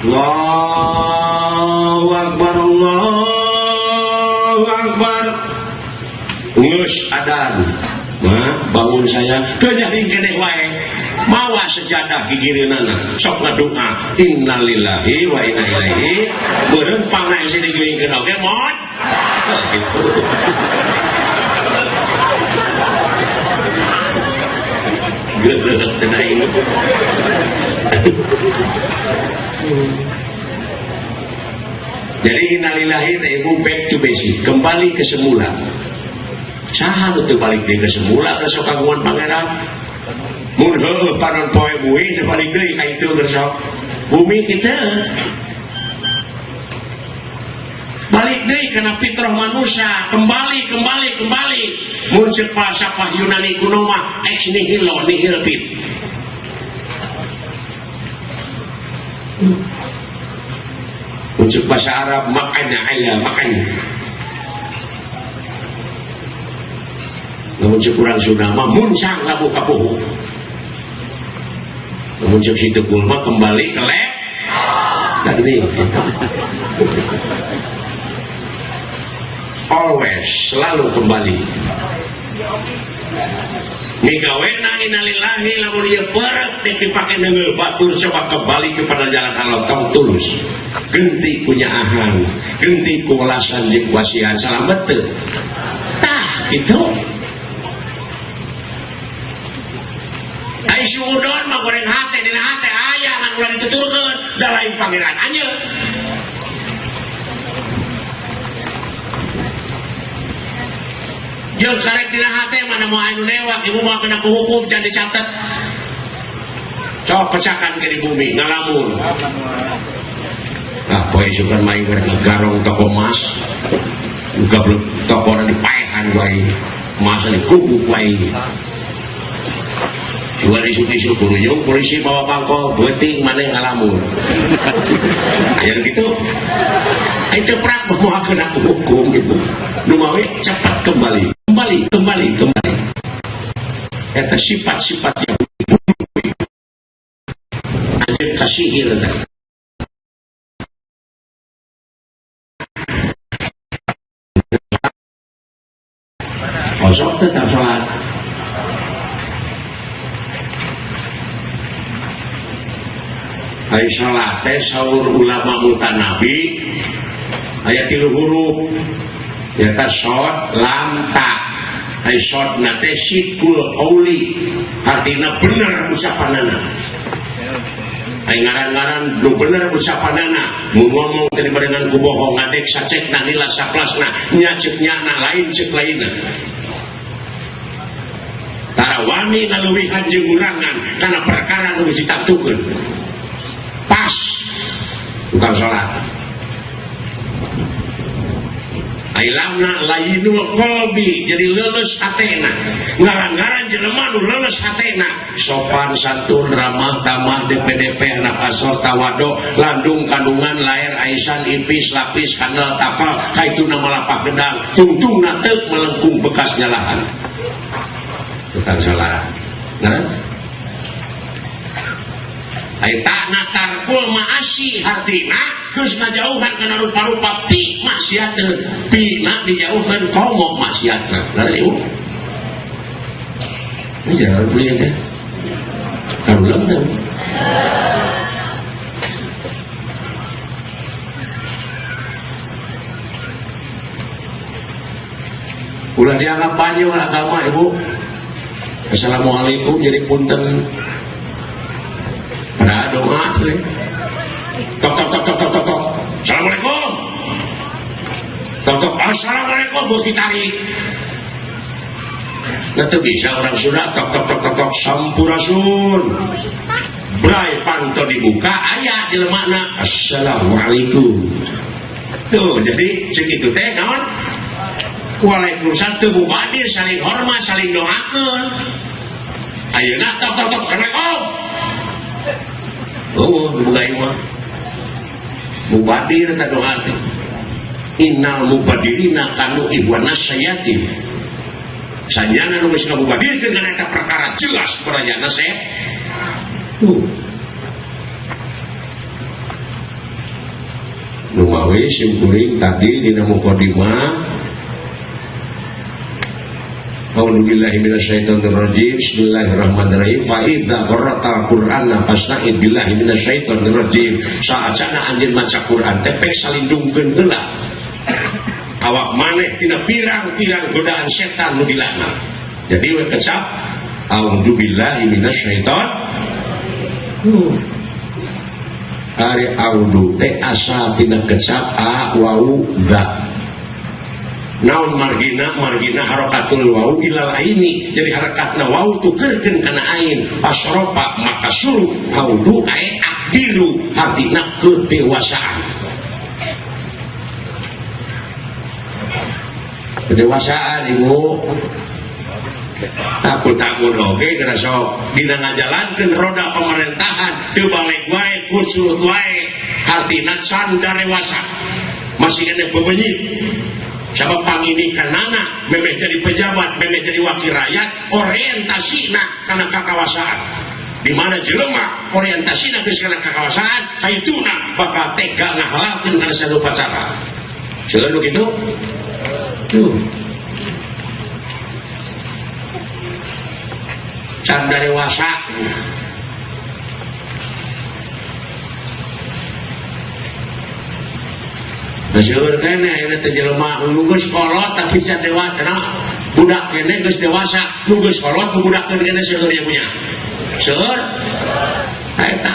[SPEAKER 1] Allahu Akbar, Allahu Akbar. Geus adan. Mah bangun saya teu nyaring keneh wae. Mawa sejadah gigireunana sok ngadoa innalillahi wa inna ilaihi. Beureum pangna hese digeuingkeun oge mot. Gitu. Geuleuh teh aing. Jadi innalillahi teh ibu back to basic, kembali ke semula. Saha nu teu balik deui ke semula geus sok kagungan pangeran. Mun heueuh panon poe bui teu balik deui ka itu geus sok. Bumi kita balik deui kana fitrah manusia, kembali kembali kembali. Mun ceuk falsafah Yunani kuno mah ex nihilo nihil fit. Mun ceuk bahasa Arab makanya aya makanya. Lamun ceuk urang Sunda mah muncang labuh kapuhu. Lamun ceuk si Tukul mah kembali ke lab. Tadi always selalu kembali. Migawena innalillahi lamun ieu perek dek dipake neungeul batur coba kembali kepada jalan Allah tong tulus. Genti kunyaahan, genti kuwelasan jeung kuasihan salamet teu. Tah kitu. Ai si udon mah goreng hate dina hate aya ngan ulah dituturkeun da lain pangeran anjeun. Jeung karek dina hate mana moal anu newak ibu moal kena ku hukum can dicatet. Sok pecakan ke di bumi ngalamun. Ah poe isukan mah aing rek ngagarong toko emas. Gablek toko na dipaehan ku aing. Emas dikubuk ku aing. Dua isuk-isuk kuruyung polisi bawa pangkol beuting maneh ngalamun. Aya gitu. Itu prak moal kena hukum gitu. Nu mawe cepat kembali. Kembali, kembali, kembali. Eta sifat-sifat Yahudi. Anjeun kasihir teh. Kosong tetap sholat. Ai sholat teh saur ulama mutanabi aya 3 huruf nyata shod lam ta. Ai shod na teh sidqul qauli, artina bener ucapanana. Ai ngaran-ngaran nu bener ucapanana, mun ngomong teh dibarengan ku bohong ngadek sacekna nila saplasna nya ceuk nyana lain ceuk lainna. Tara wani ngaluwihan jeung ngurangan kana perkara nu geus ditangtukeun. Pas tukang salat. Ai lamna lainul qalbi, jadi leuleus hatena. Ngaran-ngaran jelema nu leuleus hatena, sopan santun ramah tamah DPDP anak asor tawado landung kandungan lair aisan ipis lapis kanal tapal kaituna malapah gedang tungtungna teuk melengkung bekas nyalahan. Tukang salat. Ngaran? Ai takna tarkul maasi hartina geus ngajauhan kana rupa-rupa pi maksiateun, pi na dijauhkeun komo maksiatna. Laras ieu. Ini jalan kuliah teh. Karulang teh. Ulah dianggap banyak agama ibu. Assalamualaikum jadi punten. Ada doa cuy. Tok tok tok tok tok tok tok. Assalamualaikum. Tok tok. Assalamualaikum bos ditarik. Nggak tuh bisa orang Sunda tok tok tok tok tok sampurasun. Bray panto dibuka aya di lemakna assalamualaikum. Tuh jadi cek itu teh naon? Waalaikumsalam teu mubadir saling hormat saling doakeun. Ayeuna tok tok tok assalamualaikum. Oh, dibuka ieu mah. Mubadir eta doa teh. Innal mubadirina kanu ihwana sayatin. Sanyana nu geus ngamubadirkeun kana eta perkara jelas barayana saya. Tuh. Nu mawe sim kuring tadi dina mukadimah. A'udzubillahi minasyaitonirrajim. Bismillahirrahmanirrahim. Fa idza qara'tal Qur'ana fasta'id billahi minasyaitonirrajim. Saacana anjeun maca Qur'an teh pek salindungkeun heula. Awak maneh tina pirang-pirang godaan setan nu dilaknat. Jadi we kecap a'udzubillahi minasyaiton. Ari a'udzu teh asal tina kecap a wau da. Naon margina margina harokatul wau ilal aini, jadi harakatna wau tukerkeun kana ain pasropa maka suruh audu ae akdiru artina kedewasaan. Kedewasaan ibu takut-takut oge geura sok dina ngajalankeun roda pemerintahan teu balik wae kucurut wae artina can dewasa masih kena bebenyit. Sabab panginikanana memeh jadi pejabat, memeh jadi wakil rakyat, orientasina kana kakawasaan. Di mana jelema orientasina geus kana kakawasaan, kaituna bakal tega ngahalalkeun kana sarupa cara. Seueur nu kitu? Tuh. Can dewasa. Seueur keneh ayeuna teh jelema nu geus kolot tapi can dewasa, nah, budak keneh geus dewasa, nu geus kolot budakeun keneh seueur yang punya. Seueur? Eta.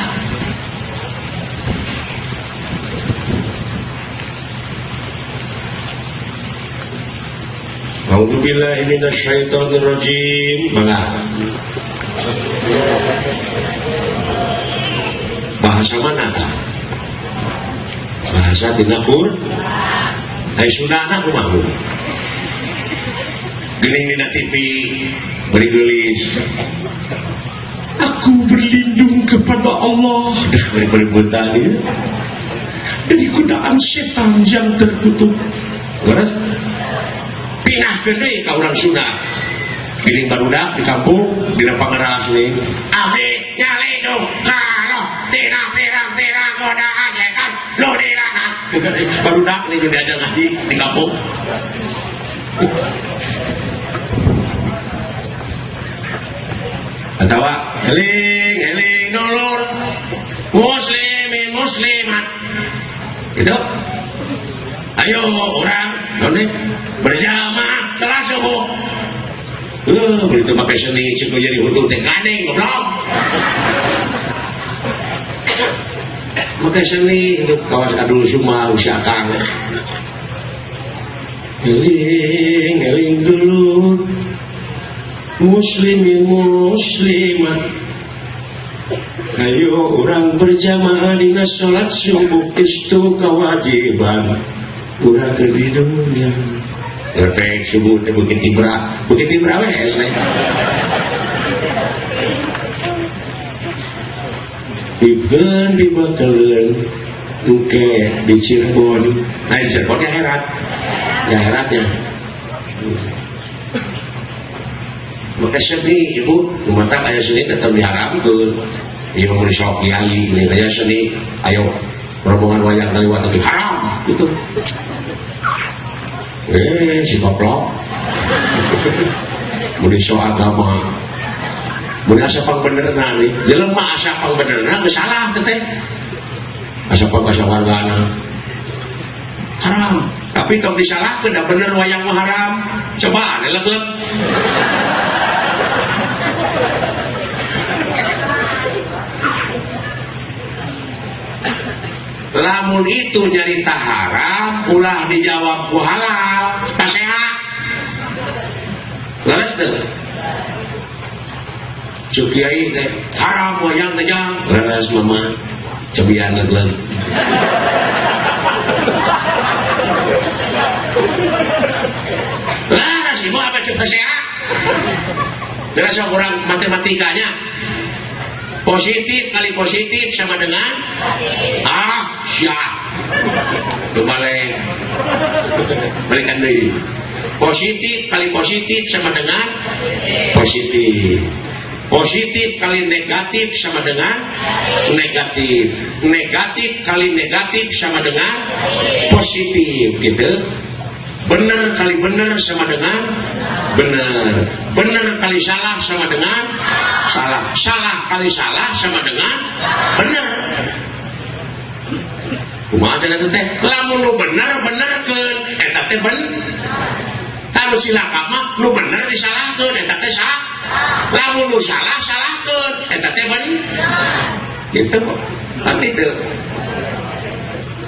[SPEAKER 1] A'udzubillahi minasyaitonirrajim. Mangga. Bahasa mana tah? Bahasa tina Qur'an. Ai Sundana kumaha? Geuning dina TV bari geulis. Aku berlindung kepada Allah. Dah beri-beri ya. Dari godaan setan yang terkutuk. Leres? Pindah deui ka urang Sunda. Giring barudak di kampung dina pangeras nih. Abdi nyalindung ka Allah tina pirang-pirang godaan setan nu dilaknat. Barudak nih diajar ngaji di kampung. Atau eling eling dulur muslimin muslimat itu, ayo orang nonton berjamaah sholat subuh. Begitu pakai seni cukup jadi hutu teh gandeng goblok. Pakai seni untuk kawas adul suma usia kang. Eling eling dulur muslimin muslimat, ayo orang berjamaah dina sholat subuh, itu kewajiban urang ke di dunia. Refleks subuh teh Bukit Ibra, Bukit Ibra we esne. Dibikeun dibekeleun engke di Cirebon. Nah, di Cirebon ya herat. Ya heratnya. Maka seni ibu, mata aya seni tetap diharamkeun. Ieu mun sok kiai ini aya seni, ayo rombongan wayang kaliwat itu haram gitu. Si koplok. Mun sok agama. Mun asa pangbenerna nih, jelema asa pangbenerna geus salah teh teh. Asa pangkasawargana. Haram. Tapi tong disalahkeun da bener wayang mah haram. Coba leg-leg. Lamun itu nyarita haram, ulah dijawab ku halal, taseha. Leres teu? Cuk kiai teh haram wayang teh jang. Leres mama, cobian leg-leg. Leres ibu apa cuk taseha? Leres kurang matematikanya. Positif kali positif sama dengan ah siap. Balik balikan deui. Positif kali positif sama dengan positif. Positif kali negatif sama dengan negatif. Negatif kali negatif sama dengan positif gitu. Benar kali benar sama dengan benar. Benar kali salah sama dengan salah. Salah kali salah sama dengan benar. Kumaha cenah teh? Lamun nu bener benerkeun eta teh ben. Tah nu silaka mah nu bener disalahkeun eta teh salah. Lamun nu salah salahkeun eta teh ben. Gitu kok. Tapi teu.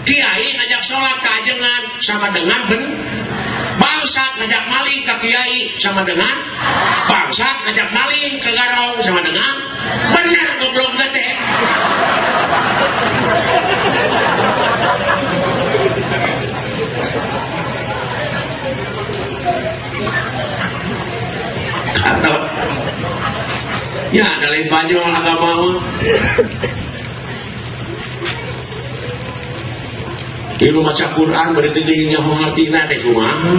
[SPEAKER 1] Kiai ngajak sholat ke ajengan sama dengan ben. Bangsat ngajak maling ke kiai sama dengan bangsat ngajak maling ke garong sama dengan bener goblok teh. Atau ya ada lain banyol agama mah. Ieu maca Quran berarti teu nyaho hartina teh kumaha?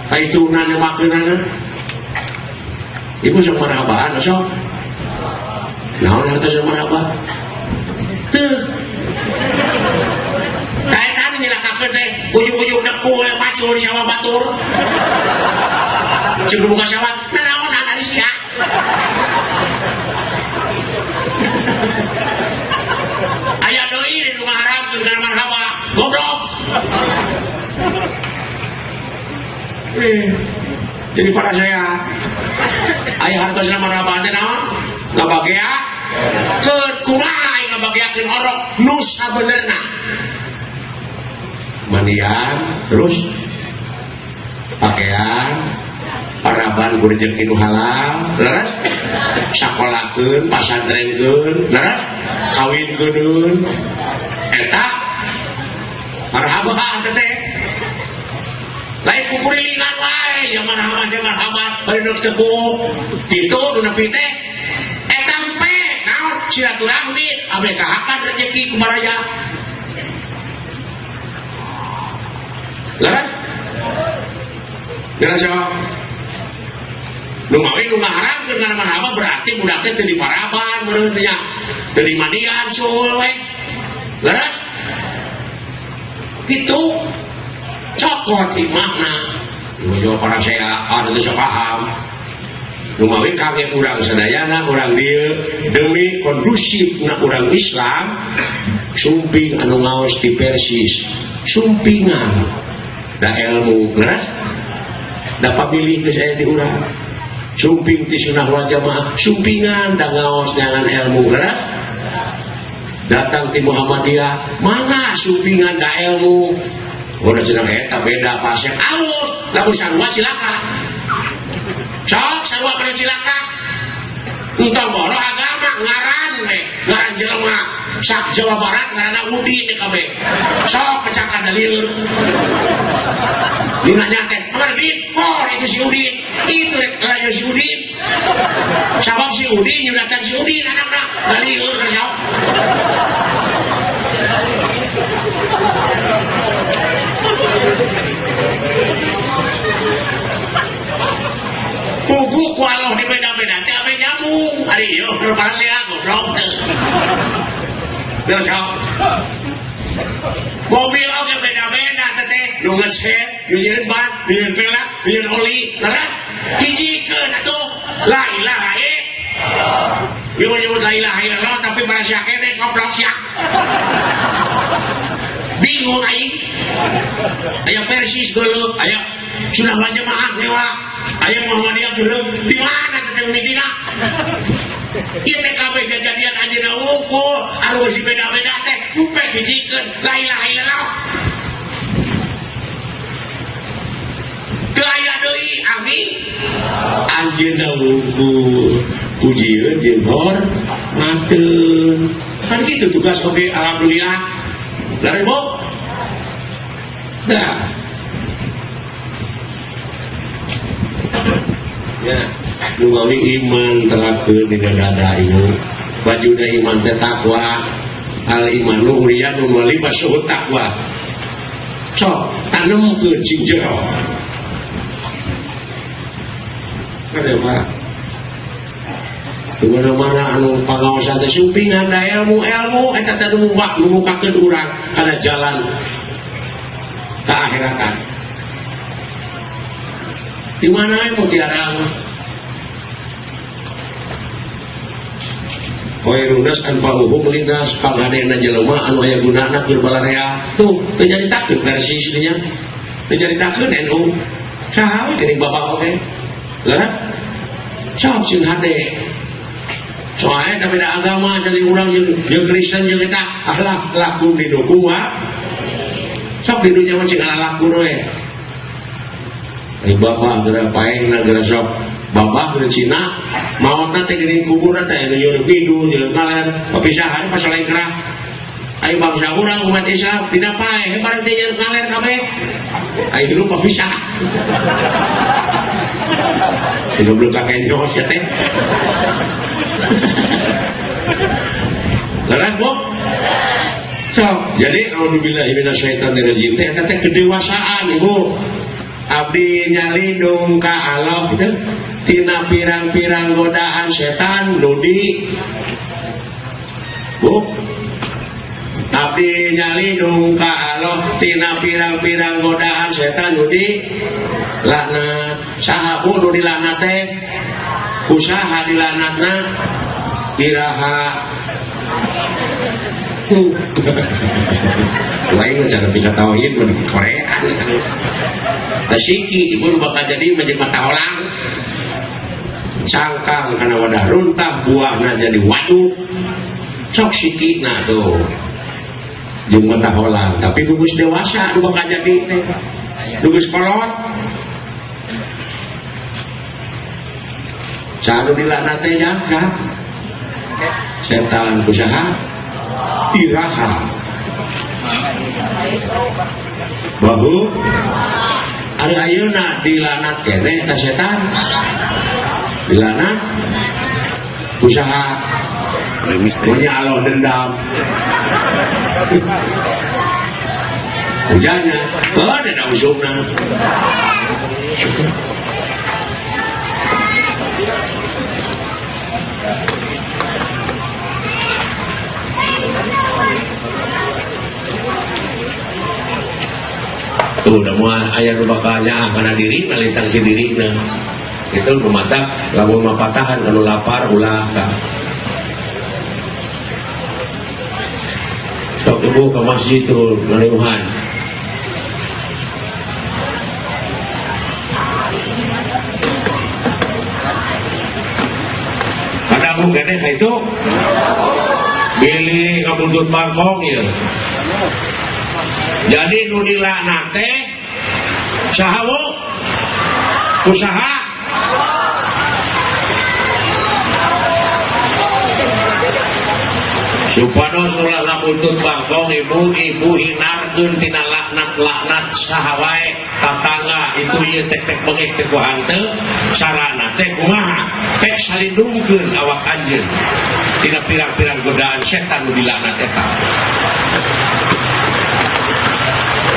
[SPEAKER 1] Kaituna nemakeunana. Ibu sok marhabaan sok. Naon harta sok marhaba? Teu. Kaetan nyilakakeun teh ujug-ujug deku pacul di sawah batur. Cek buka sawah, nanaonan ari sia. Aya deui di rumah haram teu marhaba, goblok. Jadi para saya aya hartosna marhaba teh naon? Ngabageakeun kumaha aya ngabageakeun orok nu sabenerna. Mandian terus pakaian paraban ku rejeki nu halal, leres? Sakolakeun, pasantrenkeun, leres? Kawinkeun. Eta marhaba teh. Lain kukurilingan wae, ya marhaba dia marhaba, bari nu tepuk. Kitu nu nepi teh. Silaturahmi abe kahakan rezeki ku baraya. Leres? Leres jawab. Nu mawi nu ngaharamkeun kana marhaba berarti budak teh teu diparaban meureun nya. Teu dimandian cul we. Leres? Kitu cokot hikmahna. Nu jawab para saya anu teu paham. Nu mawi kami urang sadayana urang dieu demi kondusif na urang Islam sumping anu ngaos di Persis sumpingan da ilmu leres da pamilih geus aya di urang sumping ti sunnah wal jamaah sumpingan da ngaos dengan ilmu leres datang ti Muhammadiyah mangga sumpingan da ilmu urang cenah eta beda pasien alus lamun sarua cilaka sok sarua pada cilaka entong boro agama ngaran we ngaran jelema sak Jawa Barat ngaranna Udin we kabeh sok pecahkan dalil nu nanya teh mana Din oh itu si Udin itu rek layu si Udin sabab si Udin nyuratan si Udin anakna dalil sok pugu ku Allah di beda-beda teh ame nyambung ari ieu nu parasea goblok teh geus sok mobil oge beda-beda teh nu ngecet nu nyieun ban nu nyieun pelak nu nyieun oli leres hijikeun atuh la ilaha illallah ieu nyebut la ilaha illallah tapi parasea keneh goblok sia bingung aing aya Persis geuleuh aya sunnah wal jamaah ngewa aya Muhammadiyah geuleuh di mana teh mitina ieu teh kabeh jajadian anjeunna wungkul anu geus beda-beda teh upek hijikeun la ilaha illallah teu aya deui amin anjeunna wungkul pujieun jeung hormateun kan kitu tugas oge alhamdulillah lari bo dah ya nu mawi iman terapkeun dina dada ibu bajuna iman teh takwa al imanu uriyanun wa libasuhu takwa sok tanemkeun cing jero kada Pak di mana-mana anu pangaosan teh sumpingan da ilmu-ilmu eta teh nu mukakeun urang kana jalan ka akhiratan di mana we mutiara mah Khairunas anfa'uhum linnas pangadena jelema anu aya gunana keur balarea tuh teu nyaritakeun Persis nya teu nyaritakeun NU saha we geuning bapak oge leres sok sing hade soalnya tapi beda agama jadi urang jeung Kristen jeung eta ahlak laku didukung wa sok di dunya mah cing laku we ai bapak geura paehna geura sok bapak geura Cina maotna teh geuning kuburan teh anu nyeureuk kidul nyeureuk kaler papisahan pas lain kerah ai bangsa urang umat Islam dina paeh bareng teh nyeureuk kaler kabeh ai hirup papisah goblok kakek nyos ya teh leres bu so, jadi a'udzubillahi minasyaitonirrajim teh eta teh kedewasaan ibu abdi nyalindung ka Allah gitu tina pirang-pirang godaan setan nudi bu abdi nyalindung ka Allah tina pirang-pirang godaan setan nudi laknat saha bu nu dilaknat teh usaha dilaknatna iraha lain cara bisa tauhid mah di Korea Tasiki ibu bakal jadi menjadi mata orang cangkang karena wadah runtah buahna jadi waduk sok siki nah tuh jeung mata holang tapi gugus dewasa nu bakal jadi teh gugus kolot saha nu dilaknat teh nyangka setan usaha iraha bahu ari ayeuna dilaknat keneh ka setan dilaknat usaha
[SPEAKER 2] Remis deh.
[SPEAKER 1] Punya Allah dendam. Hujannya, oh ada usumna. Tuh, udah mau aya nu bakal nyaah kana diri, nalintang si dirina. Itu rumata lamun mapatahan kalau lapar ulah ka. Sok ibu ke masjid tuh ngaliuhan. Ada aku gede itu bilih ngabuntut bangkong ya. Jadi nu dilaknat teh saha bu? Usaha. Supados ulah ngabuntut bangkong ibu-ibu hinarkeun tina laknat-laknat saha wae tatangga itu ieu tek-tek bengek teh ku hanteu sarana teh kumaha tek salindungkeun awak anjeun tina pirang-pirang godaan setan nu dilaknat eta.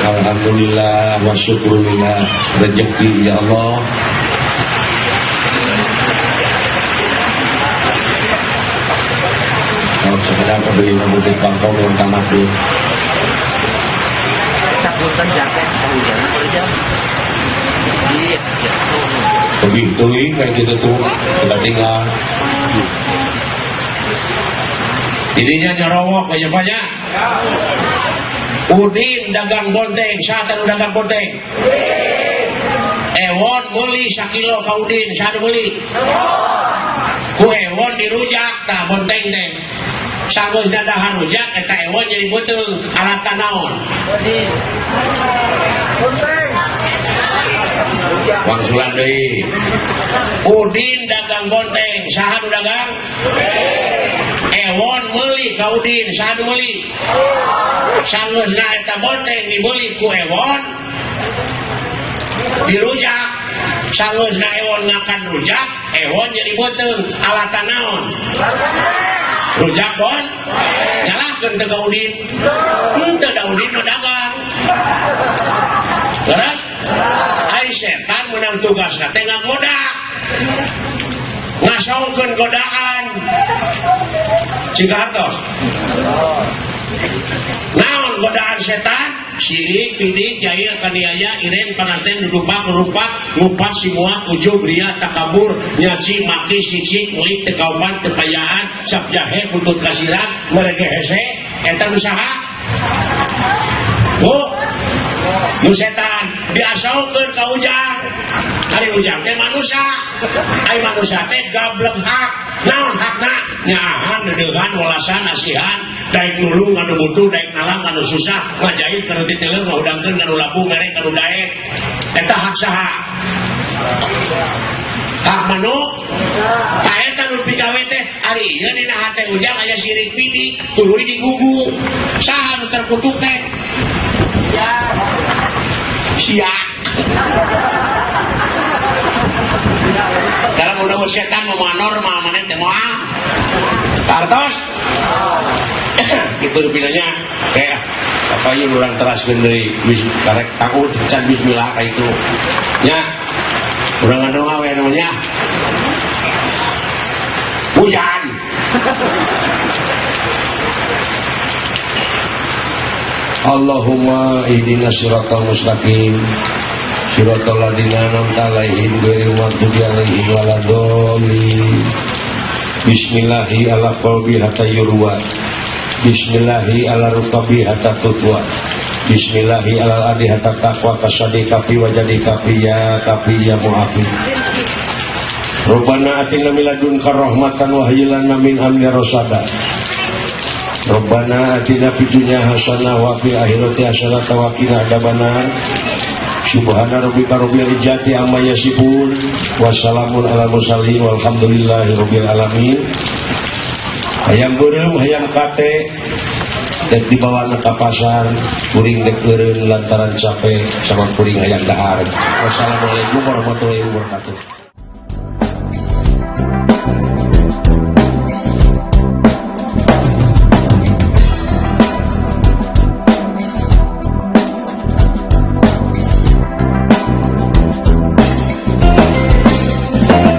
[SPEAKER 1] Alhamdulillah wa syukurillah rezeki ya Allah. Kalau sekedar beli butik bangkong yang tamat dulu.
[SPEAKER 2] Cabutan jaket hujan jam. Iya,
[SPEAKER 1] Begitu kayak gitu tuh kita tinggal. Ininya nyorowok banyak banyak. Udin dagang bonteng, saha nu dagang bonteng? Ewon meuli sakilo ka Udin, saha nu meuli? Ku Ewon dirujak tah bonteng teh. Sanggeus dadahan rujak eta Ewon jadi beuteung, alatan naon? Wangsulan deui. Udin dagang bonteng, saha nu dagang? Ewon meuli ka Udin, saha nu meuli? Sanggeusna eta bonteng dibeli ku Ewon dirujak. Sanggeusna Ewon ngakan rujak, Ewon jadi beuteung, alatan naon? Rujak bon nyalahkeun teu ka Udin. Henteu da Udin mah dagang. Berat? Ai setan menang tugasna teh ngagoda. Ngasongkeun godaan. Cing hartos. Naon godaan setan? Sirik, pidik, jahil, kaniaya, iren, pananten, dudupak, rupak, ngupat, simua, ujub, ria, takabur, nyaci, maki, sisik, ngulik, tekaupan, tepayaan, sap jahe, butut kasiran, merege hese, eta nu saha? Bu, nu setan diasaukeun ka ujang. Ari ujang teh manusia, ai manusia teh gablek hak. Naon hakna? Nyaahan, deudeuhan, walasan, asihan, daek nulung kanu butuh, daek nalang kanu susah, ngajahit kanu titeleur, ngahudangkeun kanu labu, ngarek kanu daek. Eta hak saha? Hak manu? Ta eta nu pigawe teh ari ieu dina hate ujang aya sirik pidik, tuluy digugu. Saha nu terkutuk teh? Sia. Dalam udah setan mau normal mana teh moal. Kartos? Itu rupinanya kayak apa ieu urang teraskeun deui wis karek takut can bismillah ka itu. Nya urang ngadoa we namanya. Hujan. Allahumma ihdinas siratal mustaqim siratal ladzina an'amta alaihim ghairil maghdubi alaihim waladdallin. Bismillahi ala qalbi hatta yurwa. Bismillahi ala rukabi hatta tutwa. Bismillahi ala adi hatta taqwa kasadi kafi wajadi kafi ya kafi ya muafi. Rabbana atina min ladunka rahmatan wa hayyi lana min amrina rasyada. Rabbana atina fid dunya hasanah wa fil akhirati hasanah wa qina adzabannar. Subhana rabbika rabbil izzati amma yasifun wa salamun alal mursalin walhamdulillahi rabbil alamin. Hayam beureum hayam kate dek dibawa ka pasar kuring dek eureun lantaran capek sama kuring hayang dahar. Wassalamualaikum warahmatullahi wabarakatuh.